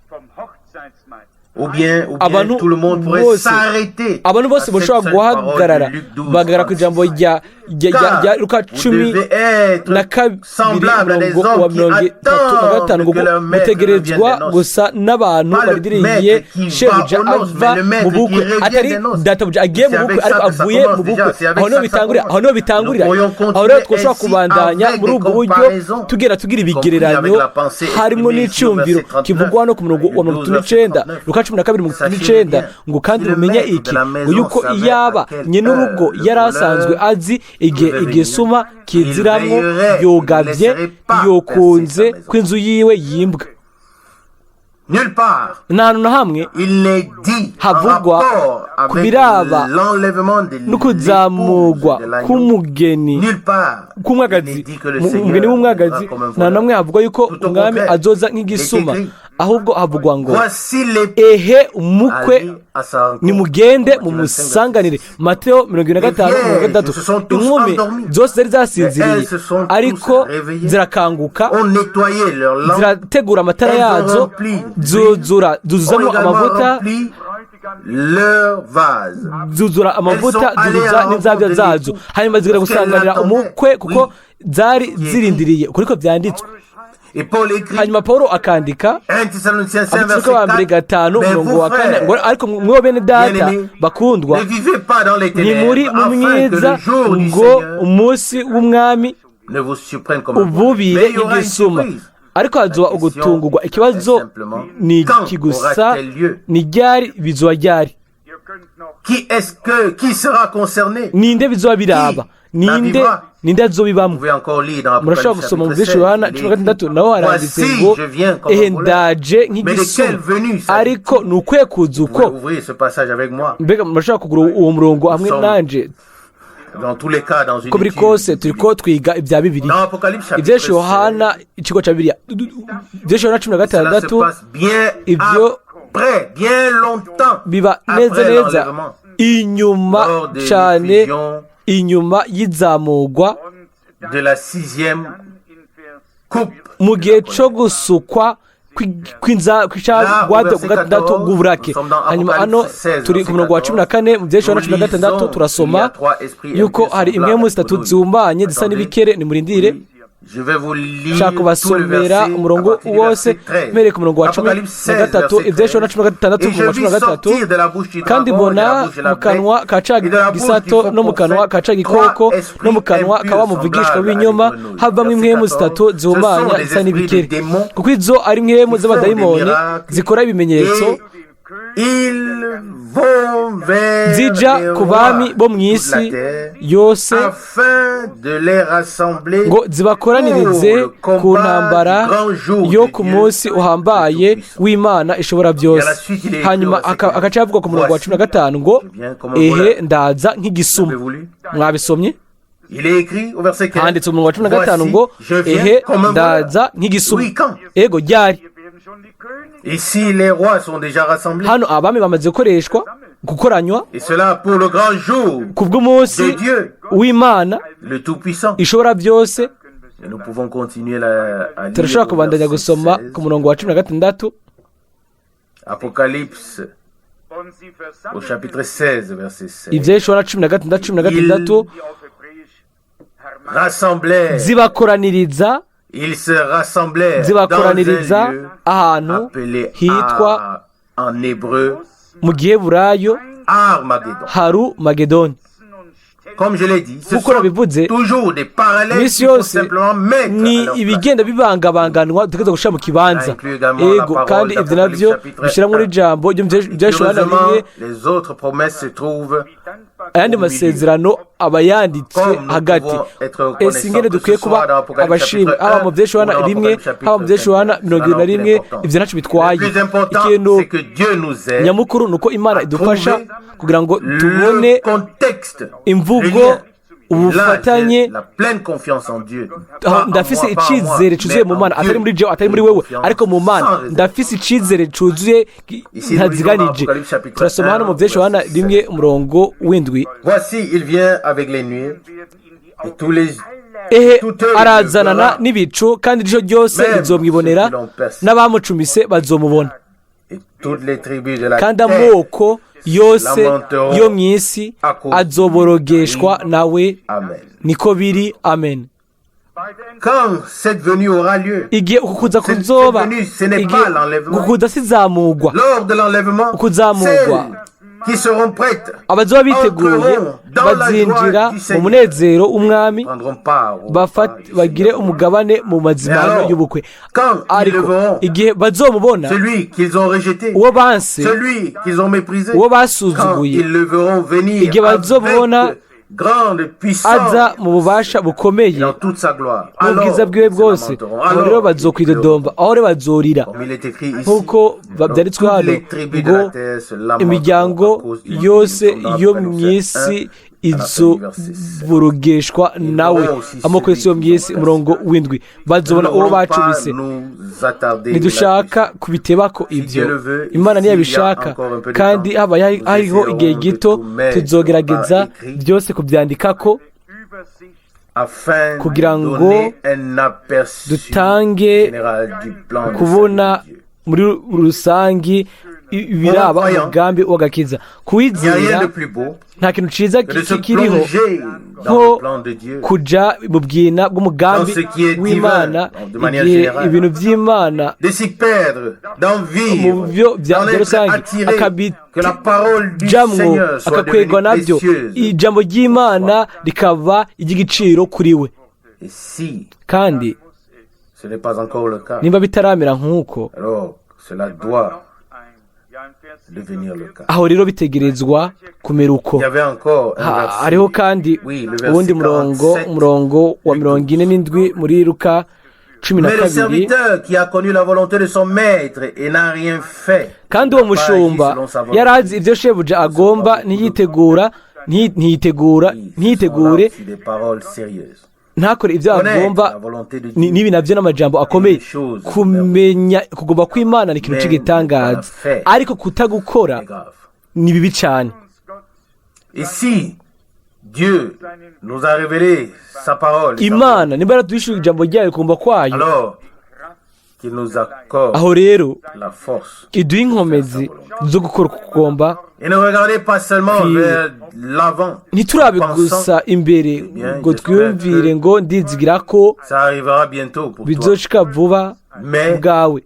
vom Hochzeitsmahl ou bien Abantu tout le monde pourrait bose s'arrêter abantu à bose cette bashobora seule parole guhagarara de Luc 12, bahagarara ku ijambo 36. rya Luka Car vous cumi devez être na kabiri semblable à des umurongo wa hommes qui 35 attendent ngo que leur maître mutegerezwa revienne des noces. Gusa n'abantu Pas le barindiriye maître qui va shebuja aux noces, ava mais le maître mu bukwe qui revient atari des noces. databuja agiye mu C'est bukwe avec ariko ça que ça avuye commence mu déjà, bukwe. C'est avec Aho niho ça que ça bitangurira, commence. aho niho bitangurira. Nous pourrions Aho rero continuer twoshobora ainsi kubandanya avec muri des ubwo buryo comparaisons, tugenda tugira y compris ibigereranyo avec la pensée harimo exprimée ici au n'icyumviro verset 39, kivugwa hano ku murongo wa 39, 12, Luka 12 mirongo itatu Sachez n'icenda bien, ngo kandi si le mumenye maître de iki la ngo maison yuko savait iyaba à quelle nyenurugo heure le yari asanzwe voleur azi igihe devait venir, igisuma kiziramwo il veillerait, yogavye il ne laisserait pas yokunze percer sa maison. ko inzu yiwe yimbwa. Nulle part, Nta hantu na hamwe il n'est dit en havugwa rapport ku avec biraba l'enlèvement de l'épouse n'ukuzamurwa de l'agneau. k'umugeni Nulle part, il n'est k'umwagazi dit que le umugeni Seigneur w'umwagazi viendra comme un nta voleur. namwe havugwa yuko Tout au umwami contraire, azoza il est nk'igisuma écrit, ahubwo havugwa ngo voici l'époux ehe umukwe allez à sa rencontre. nimugende Matthieu 25, mumusanganire Mateo 75 Les mirongo vierges itandatu se sont tous Inkumi endormies. zose zari zasinziriye Mais elles se sont tous ariko réveillées. Zirakanguka Ont nettoyé leur lampe, zirategura amatara elles ont yazo rempli zuzura ont zuzuzamo également amavuta rempli leur vase. Zuzura amavuta Elles sont allées zuzuza à la n'inzabya rencontre de zazo l'époux, hanyuma zigera parce qu'elles gusanganira l'attendaient. umukwe kuko Oui. zari zirindiriye uko niko byanditswe. Et Paul écrit, Hanyuma Paul akandika 1 Thessaloniciens 5, Abatesalonike verset ba mbere 4, 5 mais umurongo vous, wa 4 frères, ngo ariko mwe bene data bien-aimés, bakundwa ne vivez pas dans les ntimuri ténèbres, mu afin que mwiza le jour du ngo Seigneur umunsi w'umwami ne vous surprenne comme un voleur. ububire Mais il y aura une nk'igisuma surprise. Ariko hazoba La question ugutungurwa ikibazo est simplement, ni quand iki gusa aura-t-elle lieu? Ni ryari bizoba ryari? Ihr könnt noch Qui est-ce que, qui sera concerné? Ninde bizoba biraba Qui la ninde vivra? Ninde azobibamwo? Vous pouvez encore lire dans Murashobora Apocalypse gusoma mu chapitre byinshi 16, Yohana il est 16 écrit, naho haranditse Voici, ngo je viens comme ehe un voleur. ndaje Mais de nk'igisuma quelle venue s'agit-il? Ariko ni ukuye kuza Vous uko pouvez ouvrir ce passage avec moi. Mbega murashobora kugura uwo murongo hamwe Nous sommes nanje dans tous les cas, dans une uko biri étude kose turiko twiga ibya Bibiliya. Dans Apocalypse chapitre Ibyeshu 16, Yohana ikigo cya Bibiliya ibyeshu Yohana cumi na cela se gatandatu passe bien ibyo après, bien longtemps biba neza après neza l'enlèvement, inyuma lors de cyane l'effusion inyuma y'izamurwa und de la sixième dann in Vers coupe. Mu gihe cyo gusukwa kw'icagwate ku gatandatu bw'uburake. Hanyuma hano turi ku murongo wa 14 mu byeshu Yohana 16 turasoma yuko hari impwemu zitatu zihumanye zisa n'ibikere nimurindire Je vais vous lire nshaka tout le kubasomera verset umurongo à partir du wose verset 13. mpereye ku murongo wa cumi Apocalypse na 16, gatatu verset ibyeshu Yohana 13. 16 Et umurongo je wa cumi na vis gatatu sortir de la bouche du kandi dragon, de mbona la bouche de la mu kanwa bête, ka ca et de la bouche du gisato faux no mu kanwa prophète, ka ca gikoko trois esprits no mu kanwa ka wa impurs muvugishwa semblables à des w'ibinyoma grenouilles. havamo Verset impwemu 14. zitatu Ce sont zihumanya des zisa esprits de n'ibikere démons kuko izo ari impwemu qui font des z'abadayimoni miracles zikora ibimenyetso et ils vont vers zija les ku rois bami bo mu de toute isi la terre yose afin de les rassembler ngo zibakoranirize pour le ku combat ntambara du grand jour yo de ku Dieu munsi uhambaye le Tout-Puissant. w'Imana ishobora byose. Et à la suite, il est écrit Hanyuma au verset agaca avuga ku murongo wa Voici, 15 ngo je viens comme un ehe voleur. ndaza nk'igisuma. Avez-vous lu? Mwabisomye? Il est écrit au verset 15. Handitse umurongo wa 15 Voici, ngo je viens ehe comme un voleur. ndaza nk'igisuma. Oui, quand? Ego ryari? Hier werden schon die Könige Ici, les rois sont déjà rassemblés. Hano abami bamaze gukoreshwa gukoranywa Et cela pour le grand jour ku bw'umunsi de Dieu, w'Imana le Tout-Puissant. ishobora byose. Et nous pouvons continuer à lire Turashobora au kubandanya verset gusoma 16. ku murongo wa 16. Apocalypse und sie au versammelten chapitre 16, verset 16. Ibyeshu Yohana 16 16 die auf Hebräisch Harman Rassemblèrent, zibakoraniriza ils se rassemblèrent dans un zibakoraniriza lieu ahantu appelé hitwa en hébreu mu giheburayo Armageddon. Haru Magedoni. und stellten Comme je l'ai dit, ce Kuko nabivuze sont toujours des parallèles iminsi qu'il faut yose simplement mettre ni à leur place. ibigenda bibangabanganwa dutegerezwa gushyira mu kibanza. Ego kandi ibyo nabyo bishyiramo n'ijambo ryo mu Et byeshu Yohana curieusement, rimwe les autres promesses se trouvent wie dankbar Ayandi masezerano aba yanditswe hagati. Ese ingene dukwiye kuba abashimwe, haba mu vyeshu Yohana 1, haba mu vyeshu Yohana 21, ivyo ntaco bitwaye. Ikintu nyamukuru ni uko Imana idufasha kugira ngo tubone imvugo, ubufatanye. Ndafise icizere cuzuye mu Mana, atari muri jewe, atari muri wewe, ariko mu Mana ndafise icizere cuzuye ntaziganije. Turasoma hano mu vyeshu Yohana 1 umurongo w'7. Ehe, arazanana n'ibicu, kandi ijisho ryose rizomwibonera, n'abamucumise bazomubona, kandi amoko yose yo mw'isi azoborogeshwa nawe. Niko biri, amen. Igihe ukukuza kuzoba, ukukuza sizamugwa, ukuzamugwa, abazoba biteguye bazinjira mu munezero w'umwami, bagire umugabane mu mazimano y'ubukwe. Ariko igihe bazomubona, uwo banse, uwo basuzuguye, igihe bazomubona aza mu bubasha bukomeye n'ubwiza bwiwe bwose, aho rero bazokwidodomba, aho rero bazorira, nk'uko byanditswe hano ngo imiryango yose yo mu isi izoborogeshwa nawe. Amoko yose yo mu isi, umurongo w'7, bazobona uwo bacumise. Ntidushaka kubitebako ibyo, Imana ntiyabishaka, kandi habaye hariho igihe gito tuzogerageza byose kubyandikako kugira ngo dutange kubona muri rusangi ibiraba umugambi w'agakiza. Kuwizera nta kintu ciza kiriho nko kuja mu bwina bw'umugambi w'Imana, igihe ibintu vy'Imana mu byo vya rusangi akabijamwo, akakwegwa navyo, ijambo ry'Imana rikaba iry'igiciro kuri we. Kandi nimba bitaramera nk'uko, aho rero bitegerezwa kumera uko. Hariho kandi uwundi murongo, umurongo wa 47 muri Luka 12. Kandi uwo mushumba yarazi ivyo shebuja agomba, ntiyitegura, ntiyitegure, ntakore ibyo agomba. N'ibi nabyo n'amajambo akomeye. Kumenya kugomba kw'Imana ni ikintu cy'igitangaza, ariko kutagukora ni bibi cyane. Imana nimba yaraduhishuriye ijambo ryayo, kugomba kwayo, aho rero iduha inkomezi zo gukora kugomba. Ntiturabe gusa imbere ngo twiyumvire ngo ndizigira ko bizoshika vuba bwawe,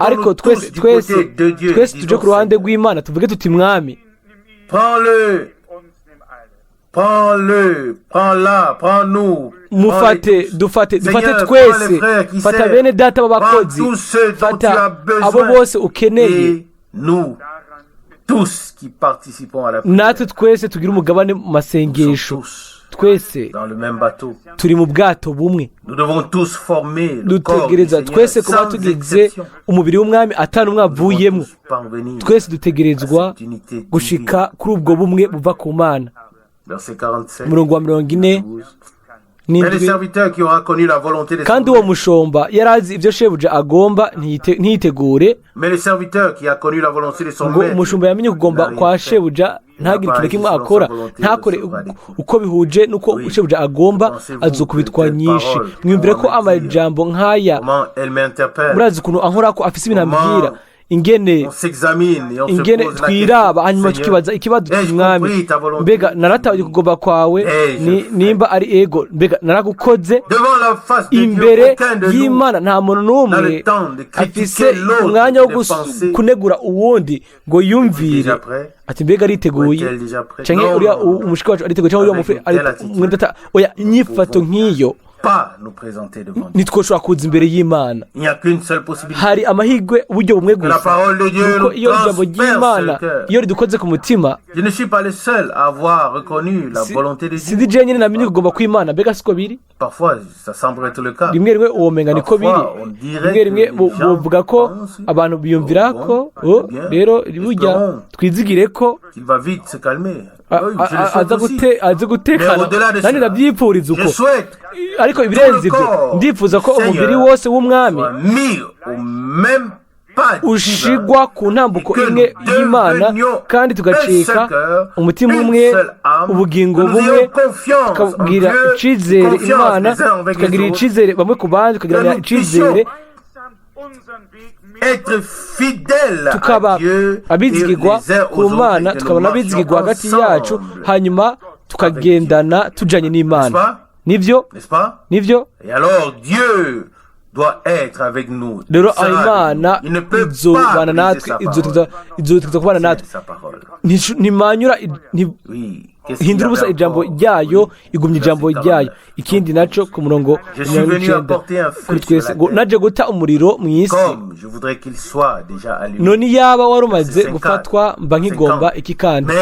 ariko twese twese twese tuje ku ruhande rw'Imana, tuvuge tuti Mwami, mufate, dufate, dufate twese, fata bene data b'abakozi, fata abo bose ukeneye, natwe twese tugira umugabane mu masengesho, twese turi mu bwato bumwe. Dutegereza twese kuba tugize umubiri w'umwami atanu umwe avuyemo. Twese dutegerezwa gushika kuri ubwo bumwe buva ku Mana. Umurongo wa 47. Kandi uwo mushomba yarazi ibyo shebuja agomba, ntiyitegure. Ngo umushumba yamenye kugomba kwa shebuja, ntagire ikintu kimwe akora, ntakore uko bihuje n'uko shebuja agomba, azokubitwa nyinshi. Mwiyumvire ko amajambo nk'aya, murazi ukuntu ankora ko afise ibintu ambwira, ingene twiraba, hanyuma tukibaza ikibazo mwami, mbega narataye kugomba kwawe? Nimba ari ego, mbega naragukoze? Imbere y'Imana nta muntu n'umwe afise umwanya wo kunegura uwundi ngo yumvire ati mbega ariteguye, canke uriya umushiki wacu ariteguye, canke uriya mufure, oya, inyifato nk'iyo Ntitwoshobora kuza imbere y'Imana. Hari amahirwe uburyo bumwe gusa, nuko iyo ijambo ry'Imana iyo ridukoze ku mutima. Sindi jewe nyine namenye kugomba kw'Imana, mbega siko biri? Rimwe rimwe uwomenga niko biri, rimwe rimwe buvuga ko abantu biyumvira ko rero burya twizigire ko aza gutekana, nanjye ndabyipfuriza uko. Ariko ibirenze ibyo, ndifuza ko umubiri wose w'umwami ushigwa ku ntambuko imwe y'Imana, kandi tugacika umutima umwe, ubugingo bumwe, tukagira icyizere Imana, tukagira icyizere bamwe ku bandi, tukagira icyizere, tukaba abizigirwa ku Mana, tukaba n'abizigirwa hagati yacu, hanyuma tukagendana tujanye n'Imana. Nibyo, nibyo. Rero Imana izobana natwe, izotegeza kubana natwe, ntimanyura, hindura ubusa ijambo ryayo, igumya ijambo ryayo. Ikindi naco ku murongo 90 kuri twese ngo naje guta umuriro mu isi, none yaba warumaze gufatwa mba nkigomba iki kandi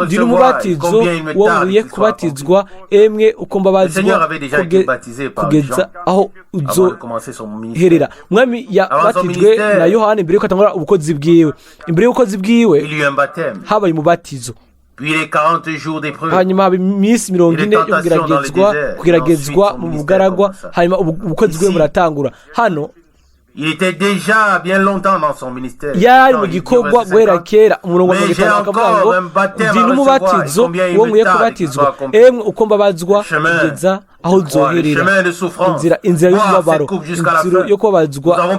ndi n'umubatizo wo kubatizwa, emwe uko mbabazwa kugeza aho uzoherera. Umwami yabatijwe na Yohana imbere yuko atangura ubukozi bwiwe. Imbere y'ubukozi bwiwe habaye umubatizo, hanyuma haba iminsi 40 yo kugeragezwa mu bugaragwa, hanyuma ubukozi bwiwe buratangura. Hano yari mu gikorwa guhera kera. Umurongo wa 50 akavuga ngo ndi n'umubatizo wo nkwiye kubatizwa, emwe uko mbabazwa kugeza aho nzoherera. Inzira y'umubabaro, inzira yo kubabazwa.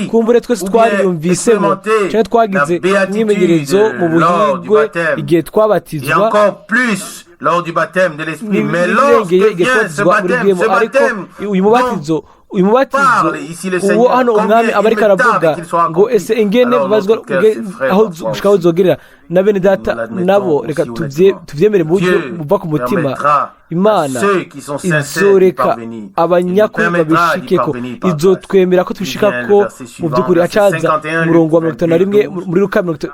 Kumbure twese twariyumvisemo cyangwa twagize imyimenyerezo mu buhigwe igihe twabatizwa, n'ibirengeye igihe twabatizwa muri bwemo. Ariko uyu mubatizo uwo hano umwami aba ariko aravuga ngo ese ingene babazwa aho gushika aho uzogerera. Na bene data nabo reka tuvyemere mu buryo buva ku mutima. Imana izoreka abanyakuri babishikeko, izotwemera ko tubishikako mu by'ukuri. Hacaza umurongo wa 51 muri Luka 12.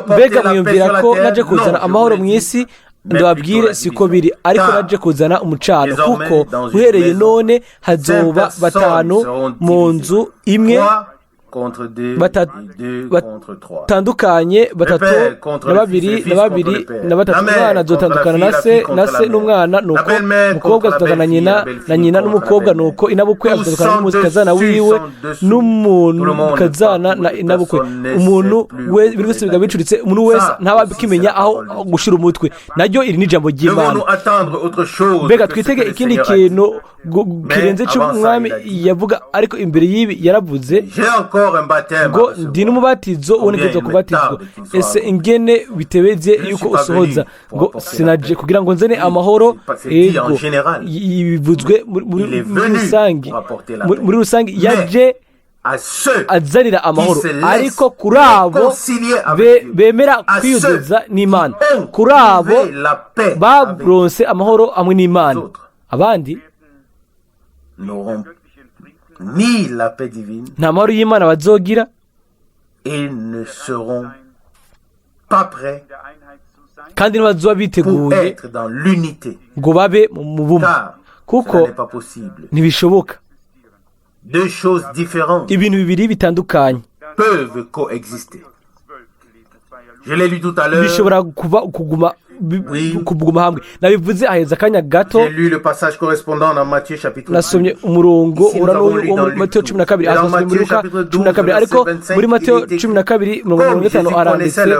Mbega mwiyumvira ko naje kuzana amahoro mu isi? Ndababwire siko biri, ariko naje kuzana umucano, kuko uhereye none hazoba 5 mu nzu imwe batandukanye, 3 na 2 na 2 na 3. Umwana azotandukana na se, na se n'umwana, nuko umukobwa azotandukana na nyina, na nyina n'umukobwa, nuko inabukwe azotandukana n'umukazana wiwe, n'umuntu mukazana na inabukwe. Umuntu we ibintu byose biba bicuritse, umuntu wese ntaba akimenya aho gushira umutwe. Naryo iri ni ijambo ry'Imana. Mbega twitege ikindi kintu kirenze cy'umwami yavuga, ariko imbere y'ibi yaravuze ngo ndi n'umubatizo ubonekeza kubatizwa. Ese ingene bitebeze yuko usohoza ngo sinaje kugira ngo nzane amahoro? Ego, bivuzwe muri rusange, muri rusange yaje azanira amahoro, ariko kuri abo bemera kwiyuzuza n'Imana, kuri abo baronse amahoro hamwe n'Imana. Abandi nta mahoro y'Imana bazogira, kandi ntibazoba biteguye ngo babe mu bumwe, kuko ntibishoboka. Ibintu bibiri bitandukanye bishobora kuguma hamwe. Nabivuze aheza akanya gato, nasomye umurongo ura n'uyu wo muri Matayo 12, aha muri Luka 12, ariko muri Matayo 12:55 haranditse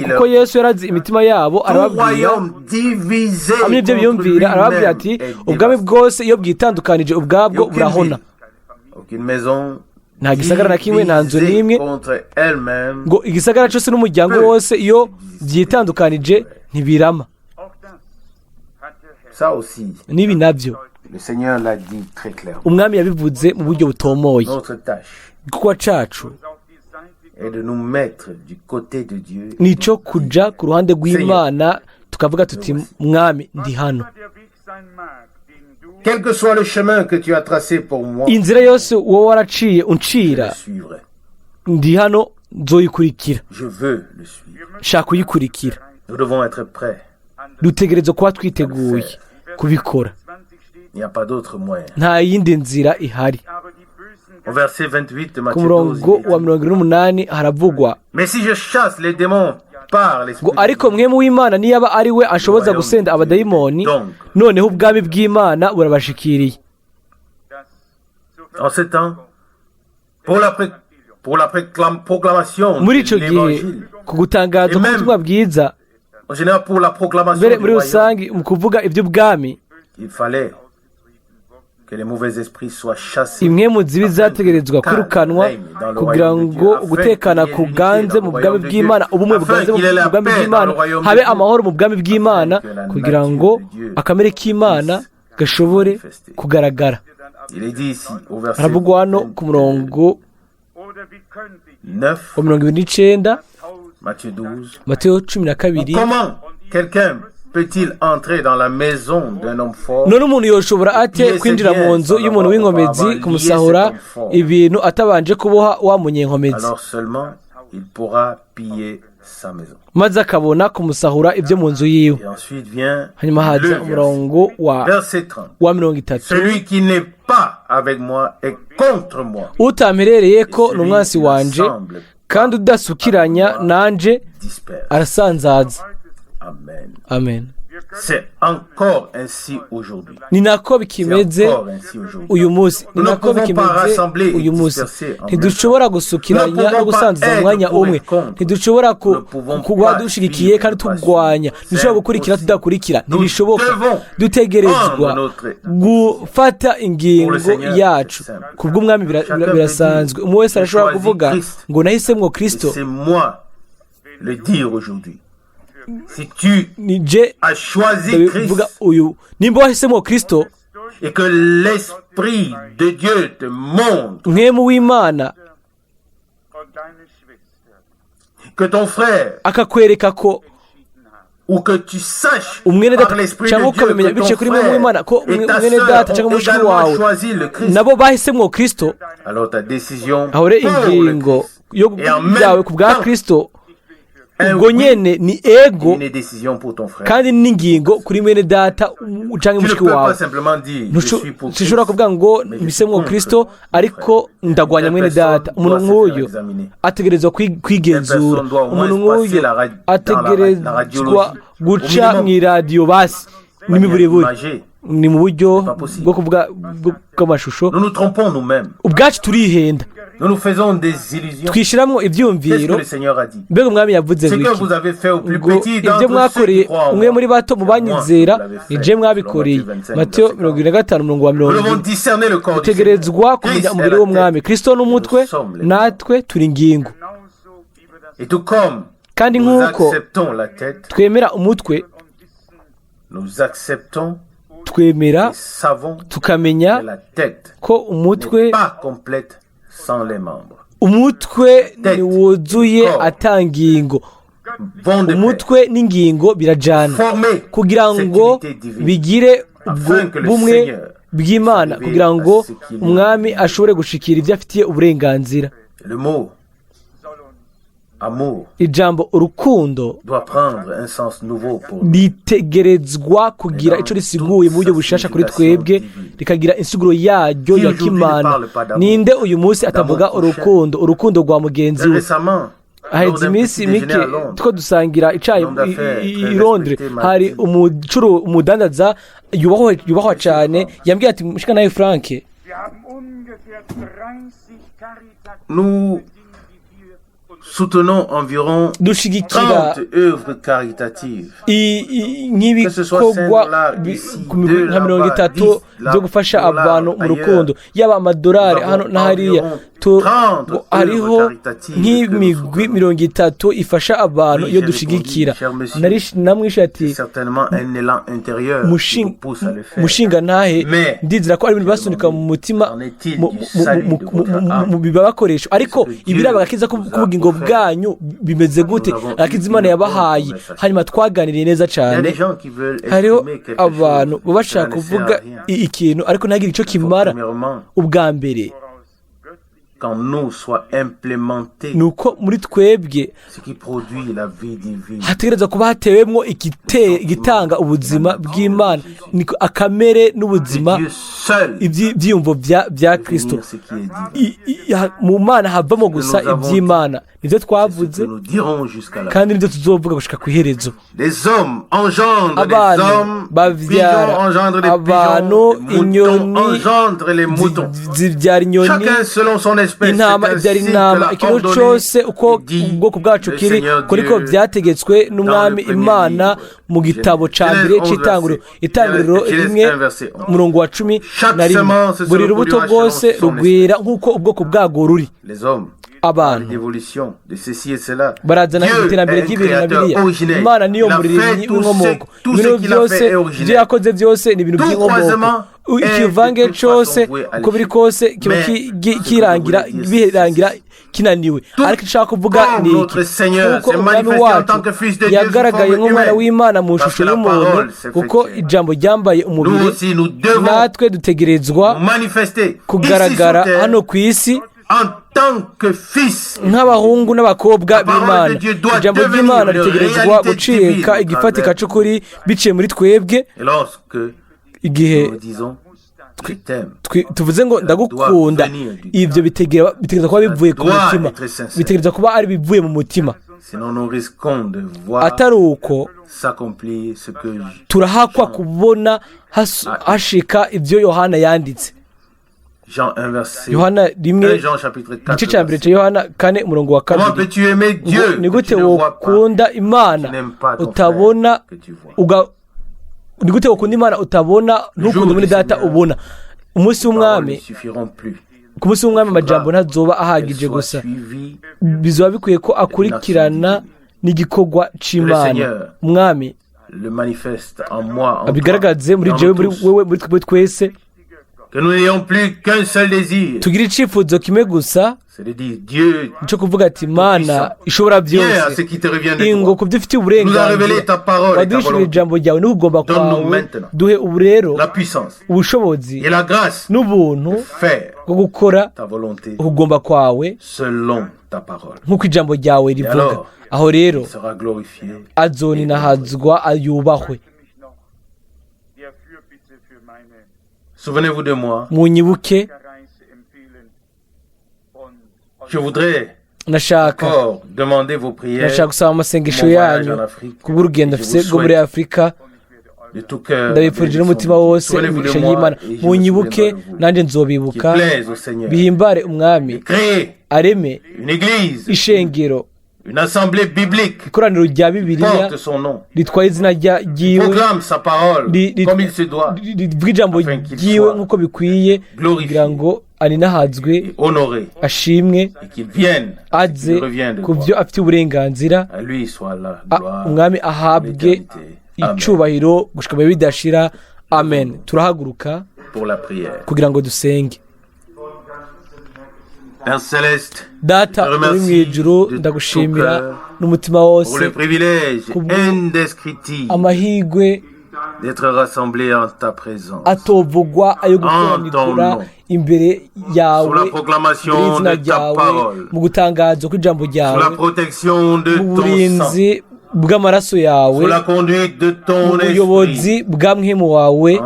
kuko Yesu yarazi imitima yabo, arababwira hamwe n'ibyo biyumvira, arababwira ati ubwami bwose iyo bwitandukanije ubwabwo burahona. Nta gisagara na kimwe, nta nzu n'imwe, ngo igisagara cyose n'umuryango wose iyo byitandukanije ntibirama. N'ibi nabyo umwami yabivuze mu buryo butomoye. Igikorwa cacu nico kuja ku ruhande rw'Imana, Tukavuga tuti: "Mwami, ndi hano." Quel que soit le chemin que tu as tracé pour moi, Inzira yose wowe waraciye uncira, je le suivrai. ndi hano, nzoyikurikira. Je veux le suivre. Shaka kuyikurikira. Nous devons être prêts. Dutegerezwa kuba twiteguye kubikora. Il n'y a pas d'autre moyen. Nta yindi nzira ihari. Au verset 28 de Ku Matthieu 12, murongo il est wa dit, 28 haravugwa Mais si je chasse les démons par l'esprit ngo: "Ariko Mpwemu w'Imana niyaba ari we ashoboza gusenda abadayimoni, noneho ubwami bw'Imana burabashikiriye." En ce temps, pour la proclamation Muri de icyo gihe, l'évangile, ku gutangaza ubutumwa bwiza, en général pour la proclamation mbere du muri royaume, rusange mu kuvuga iby'ubwami, il fallait que les mauvais esprits soient chassés. Impwemu zibi zategerezwa kwirukanwa kugira ngo ugutekana kuganze mu bwami bw'Imana, ubumwe buganze mu bwami bw'Imana, habe amahoro mu bwami bw'Imana, kugira ngo akamere k'Imana gashobore kugaragara. Il est dit ici au verset Haravugwa hano ku murongo 9, wa 29, Matthieu 12. Mateyo 12. Comment quelqu'un peut-il entrer dans la maison d'un homme fort None umuntu yoshobora ate kwinjira mu nzu y'umuntu w'inkomezi kumusahura ibintu atabanje kuboha wa munyenkomezi? Alors seulement il pourra piller sa maison. Maze akabona kumusahura ibyo mu nzu yiwe. Et ensuite vient Hanyuma le haza verset, umurongo wa verset 30. wa 30. Celui qui n'est pas avec moi est contre moi. Utamperereye ko ni umwansi wanje, kandi udasukiranya nanje Disperse. arasanzaza. Amen. Amen. C'est encore ainsi aujourd'hui. Ni nako C'est bikimeze encore ainsi aujourd'hui. uyu munsi, ni Nous ne nako pouvons pas bikimeze rassembler et uyu munsi. disperser en même Ntidushobora gusukiranya no gusangiza mu mwanya umwe. Ntidushobora kuba dushigikiye kandi turwanya. Ntidushobora gukurikira tudakurikira, ntibishoboka. Dutegerezwa gufata ingingo yacu ku bw'Umwami. Birasanzwe, umwe wese arashobora kuvuga ngo: "Nahisemwo Kristo." C'est moi le dire aujourd'hui. Si tu Ni je as choisi Christ ndabivuga uyu, nimba wahisemo Kristo et que l'Esprit de Dieu te montre Mpwemu w'Imana que ton frère akakwereka ko ou que tu saches umwene par data l'Esprit de cyangwa Dieu ukabimenya que ton biciye kuri Mpwemu frère w'Imana ko et ta mwene sœur data ont cyangwa mushiki également wawe choisi le Christ, nabo bahisemwo Kristo, alors ta décision aho rero pour le ingingo Christ yo et en même yawe ku bwa temps, Kristo, un ubwo oui nyene ni ego une décision pour ton frère. kandi n'ingingo kuri mwene data cyangwa Tu ne mushiki peux wawe. pas simplement dire je suis pour Christ, Sinshobora kuvuga ngo mais je suis mpisemwo contre Kristo mon ariko frère. ndagwanya Telle mwene data. personne Umuntu doit se faire nk'uyu examiner. ategerezwa kwigenzura. Personne doit au moins Umuntu nk'uyu passer la dans la ategerezwa radiologie. guca Au minimum. mu iradiyo basi n'imiburiburi, Imagé. ni mu buryo Pas possible. bwo kuvuga bw'amashusho. Nous nous trompons nous-mêmes. Ubwacu turihenda. Nous nous faisons des illusions. Twishyiramo Qu'est-ce que ibyiyumviro. le Seigneur a dit? Mbega Umwami yavuze Ce ngo que iki? vous avez fait au plus Ngo: petit "Ibyo d'entre ceux mwakoreye qui croient en umwe moi, muri bato mu c'est moi banyizera, que vous l'avez ni fait. je mwabikoreye." Selon Matthieu 25, Matiyo verset 25, umurongo wa Nous mirongo devons ine. discerner le corps du Seigneur. Dutegerezwa kumenya Christ est umubiri la w'Umwami. tête. Kristo n'umutwe, Nous sommes les natwe turi ingingo. Et tout comme Kandi nous nk'uko acceptons la tête, twemera umutwe, nous acceptons twemera et savons tukamenya que la tête ko umutwe n'est pas complète sans les membres. Umutwe ntiwuzuye ata ngingo. Vont de pair. Umutwe n'ingingo birajana Former kugira cette ngo unité divine. bigire ubwo Afin que le bumwe Seigneur bw'Imana, puisse kugira ngo arriver à ce qu'il Umwami ashobore gushikira ibyo afitiye uburenganzira. Le mot amour Ijambo urukundo doit prendre un sens nouveau pour nous. ritegerezwa kugira icyo risiguye mu buryo bushasha kuri twebwe, rikagira insiguro yaryo ya kimana. Ninde uyu munsi atavuga urukundo, urukundo rwa mugenzi we? Récemment, Haheze iminsi mike two dusangira icayi i Londres, hari umudandaza yubahwa cyane yambwiye ati: "Mushika nawe Frank, Wir haben ungefähr 30 karitative nous Dinge, die wir soutenons environ dushigikira 30 œuvres caritatives. Nk'ibikorwa nka 30 byo gufasha abantu mu rukundo, yaba amadolari hano na hariya. Hariho nk'imigwi 30 ifasha abantu iyo dushigikira. Namwishe ati mushinga ntahe, ndizera ko ari ibintu basunika mu mutima mu bibabakoresha, ariko ibiraba agakiza k'ubugingo bwanyu bimeze gute? Agakiza Imana yabahaye. Hanyuma twaganiriye neza cyane. Hariho abantu bashaka kuvuga ikintu ariko ntagire icyo kimara. Ubwa mbere nuko muri twebwe hategereza kuba hatewemwo igitanga ubuzima bw'Imana, akamere n'ubuzima, ibyiyumvo bya Kristo. Mu Mana havamo gusa iby'Imana. Nibyo twavuze kandi nibyo tuzovuga gushika ku iherezo. Abantu bavyara abantu, inyoni zibyara inyoni, intama ibyara intama. Ikintu cyose uko ubwoko bwacu kiri, kuriko byategetswe n'Umwami Imana mu gitabo ca mbere c'itanguriro, itanguriro 1:11. Buri rubuto rwose rugwira nk'uko ubwoko bwago ruri. Abantu barazana iterambere ry'ibintu na biriya. Imana niyo muremyi w'inkomoko. Ibintu byose ibyo yakoze byose ni ibintu by'inkomoko. Ikivange cyose uko biri kose kiba kirangira birangira kinaniwe. Ariko nshaka kuvuga ni iki: kuko Umwami wacu yagaragaye nk'umwana w'Imana mu ishusho y'umuntu, kuko ijambo ryambaye umubiri, natwe dutegerezwa kugaragara hano ku isi nk'abahungu n'abakobwa b'Imana. Ijambo ry'Imana ritegerezwa gucika igifatika cy'ukuri biciye muri twebwe. Igihe tuvuze ngo ndagukunda, ibyo bitegereza kuba bivuye ku mutima, bitegereza kuba ari bivuye mu mutima. Atari uko turahakwa kubona hashika ibyo Yohana yanditse. Yohana 1, igice cya mbere cya Yohana 4:2. Ni gute wokunda Imana utabona? Ni gute wokunda Imana utabona ntukunde muri data ubona? Umunsi w'Umwami, ku munsi w'Umwami amajambo ntazoba ahagije gusa, bizoba bikwiye ko akurikirana n'igikorwa c'Imana. Umwami abigaragaze muri jewe, muri wewe, muri twe twese. Tugira icyifuzo kimwe gusa cyo kuvuga ati Mana ishobora byose, ingo ku byo ufitiye uburenganzira, waduhishuriye ijambo ryawe n'ukugomba kwawe, duhe ubu rero ubushobozi n'ubuntu bwo gukora ukugomba kwawe nk'uko ijambo ryawe rivuga. Aho rero azoninahazwa ayubahwe. Souvenez-vous de moi. Munyibuke. Je voudrais nashaka encore demander vos prières. Nashaka gusaba amasengesho yanyu kubw'urugendo mfise rwo muri Afurika. Ndabifurije n'umutima wose imigisha y'Imana. Munyibuke nanjye nzobibuka. Bihimbare Umwami areme ishengero, une assemblée biblique, ikoraniro rya Bibiliya ritwaye izina ryiwe, rivuga ijambo ryiwe nk'uko bikwiye, kugira ngo aninahazwe, ashimwe, aze ku byo afite uburenganzira. Umwami ahabwe icubahiro gushika mu bidashira. Amen. Turahaguruka kugira ngo dusenge. Data uri mu ijuru, ndagushimira n'umutima wose amahirwe atovugwa ayo gukoranikura imbere yawe, izina ryawe, mu gutangaza kw'ijambo ryawe, mu burinzi bw'amaraso yawe, mu buyobozi bwa mwemu wawe,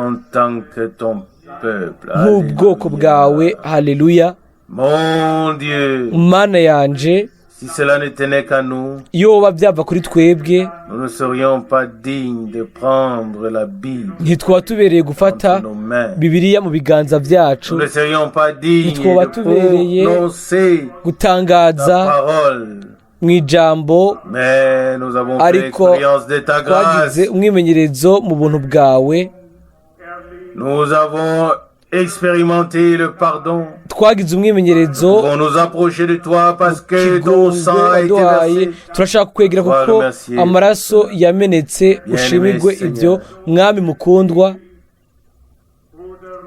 nk'ubwoko bwawe. Haleluya. Mana yanje, Si cela ne tenait qu'à nous, yoba byava kuri twebwe, nous ne serions pas dignes de prendre la Bible ntitwaba tubereye gufata entre nos mains. Bibiliya mu biganza byacu, Nous ne serions pas dignes ntitwoba de tubereye prononcer ta gutangaza parole. mu ijambo, Mais nous avons fait ariko l'expérience de ta grâce. twagize umwimenyerezo mu buntu bwawe. Nous avons expérimenté le pardon. Twagize umwimenyerezo Nous nous approcher de toi parce que ton kigongwe sang a été waduhaye. versé. Turashaka kukwegera kuko amaraso yamenetse. Ushimirwe ibyo, mwami mukundwa.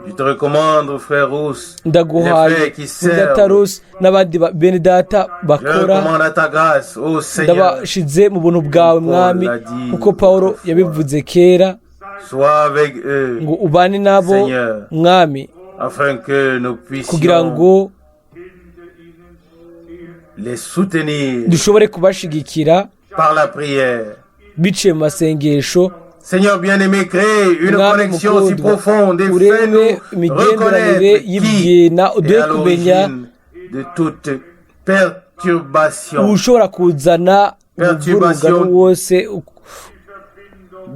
Je te recommande, frère Rousse, les Ndaguhaye frères qui servent. Data n'abandi bene data Je bakora. recommande à ta grâce, ô Seigneur. Ndabashize mu buntu bwawe, mwami, kuko Pawulo yabivuze kera. Sois avec eux, Ngo ubane nabo, Seigneur, mwami, afin que nous kugira puissions ngo les soutenir dushobore kubashigikira par la prière. Biciye mu masengesho. Seigneur bien-aimé, crée une Mwami connexion aussi mukundwa, profonde et ureme fais-nous imigenderanire reconnaître qui y'ibyena, est uduhe à kumenya l'origine de toute perturbation ushobora kuzana umuvurungano wose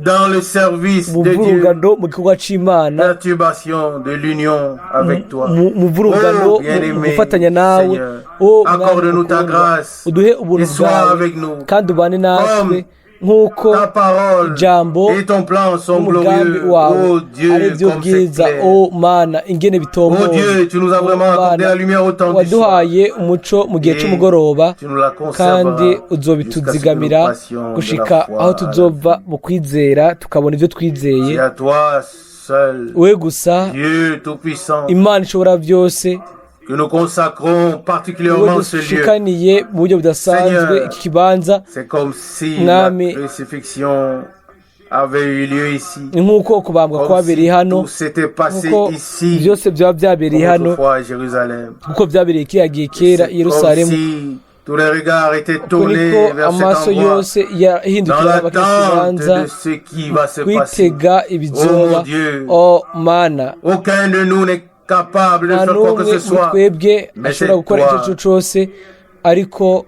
dans le service de Dieu, umuvurungano mu gikorwa c'Imana, perturbation de l'union avec toi. Mu muvurungano Oh, bien-aimé mu gufatanya nawe. Seigneur, O Mwami accorde-nous ta mukundwa, grâce uduhe ubuntu et sois bwawe avec nous. kandi ubane natwe Comme nk'uko ta parole ijambo et ton plan sont n'umugambi glorieux. wawe Oh Dieu, ari byo comme c'est bwiza. clair. O Mana, ingene Oh bitomoye! Dieu, tu nous as O vraiment accordé Mana, la lumière au temps du soir. waduhaye umuco mu gihe Et c'umugoroba, tu nous la kandi conserveras jusqu'à ce que nous uzobituzigamira passions de la gushika foi aho à la tuzova mu kwizera tukabona ibyo twizeye. C'est à toi seul, We gusa, Dieu Tout-Puissant, Imana ishobora byose, que nous consacrons niwe particulièrement ce lieu. dushikaniye mu buryo budasanzwe Seigneur, iki kibanza. c'est comme si la Mwami, crucifixion avait eu lieu ici. Ni nk'uko kubambwa Comme kwabereye si hano, tout s'était passé nk'uko ici, byose byaba byabereye comme hano, autrefois à Jérusalem. kuko byabereye kiriya gihe kera C'est i Yerusalemu. comme si tous les regards étaient Uko tournés niko vers cet amaso endroit, yose dans yahindukira bakiri l'attente kibanza de ce qui va se passer. kwitega Oh ibizoba. mon Dieu, O Mana, aucun de nous n'est capable de nta faire quoi que n'umwe ce muri soit. twebwe Mais ashobora c'est gukora icyo toi. ari cyo cyose, ariko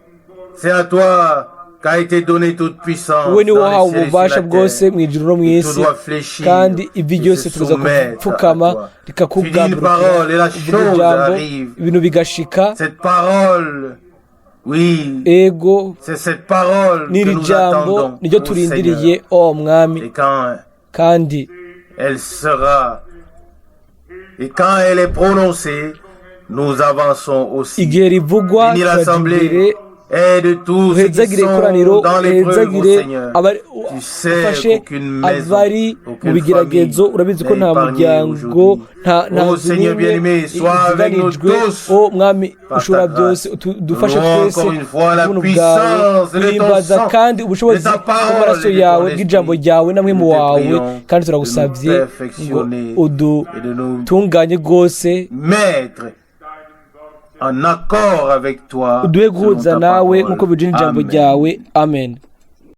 C'est à toi qu'a été donnée toute puissance wowe niwe dans wahawe les ciels et sur ububasha la bwose terre. mu ijuru no mu Et tout isi, doit fléchir kandi ivi et ryose se tuza soumettre à gupfukama toi. Tu dis une rikakugandurukira. parole et la Uvuga chose ijambo, arrive. ibintu bigashika. Cette parole, oui, Ego, c'est cette parole que n'iri nous jambo attendons, niryo ô turindiriye, Seigneur. o mwami. Et quand Kandi elle sera, et quand elle est prononcée, nous avançons aussi. igihe rivugwa, Bénis turajya imbere. l'assemblée, aide tous ceux qui Uhezagire sont ikoraniro, dans l'épreuve, ô uhezagire Seigneur. Tu sais ufashe qu'aucune maison, abari mu aucune bigeragezo. famille Urabizi ko n'est nta épargnée muryango, aujourd'hui. nta Ô nzu Seigneur n'imwe bien-aimé, sois avec nous iziganijwe. tous O mwami par ushobora ta byose, grâce. dufashe Louons twese encore une fois la ubuntu bwawe. puissance de ton Tuhimbaza sang, kandi ubushobozi de ta parole bw'amaraso et de ton yawe, esprit. bw'ijambo ryawe namwe mu Nous te wawe. prions Kandi de nous turagusabye ngo perfectionner et de nous udutunganye rwose, mettre en accord avec toi uduhe selon guhuza ta nawe parole. nk'uko bijya ijambo Amen. ryawe. Amen.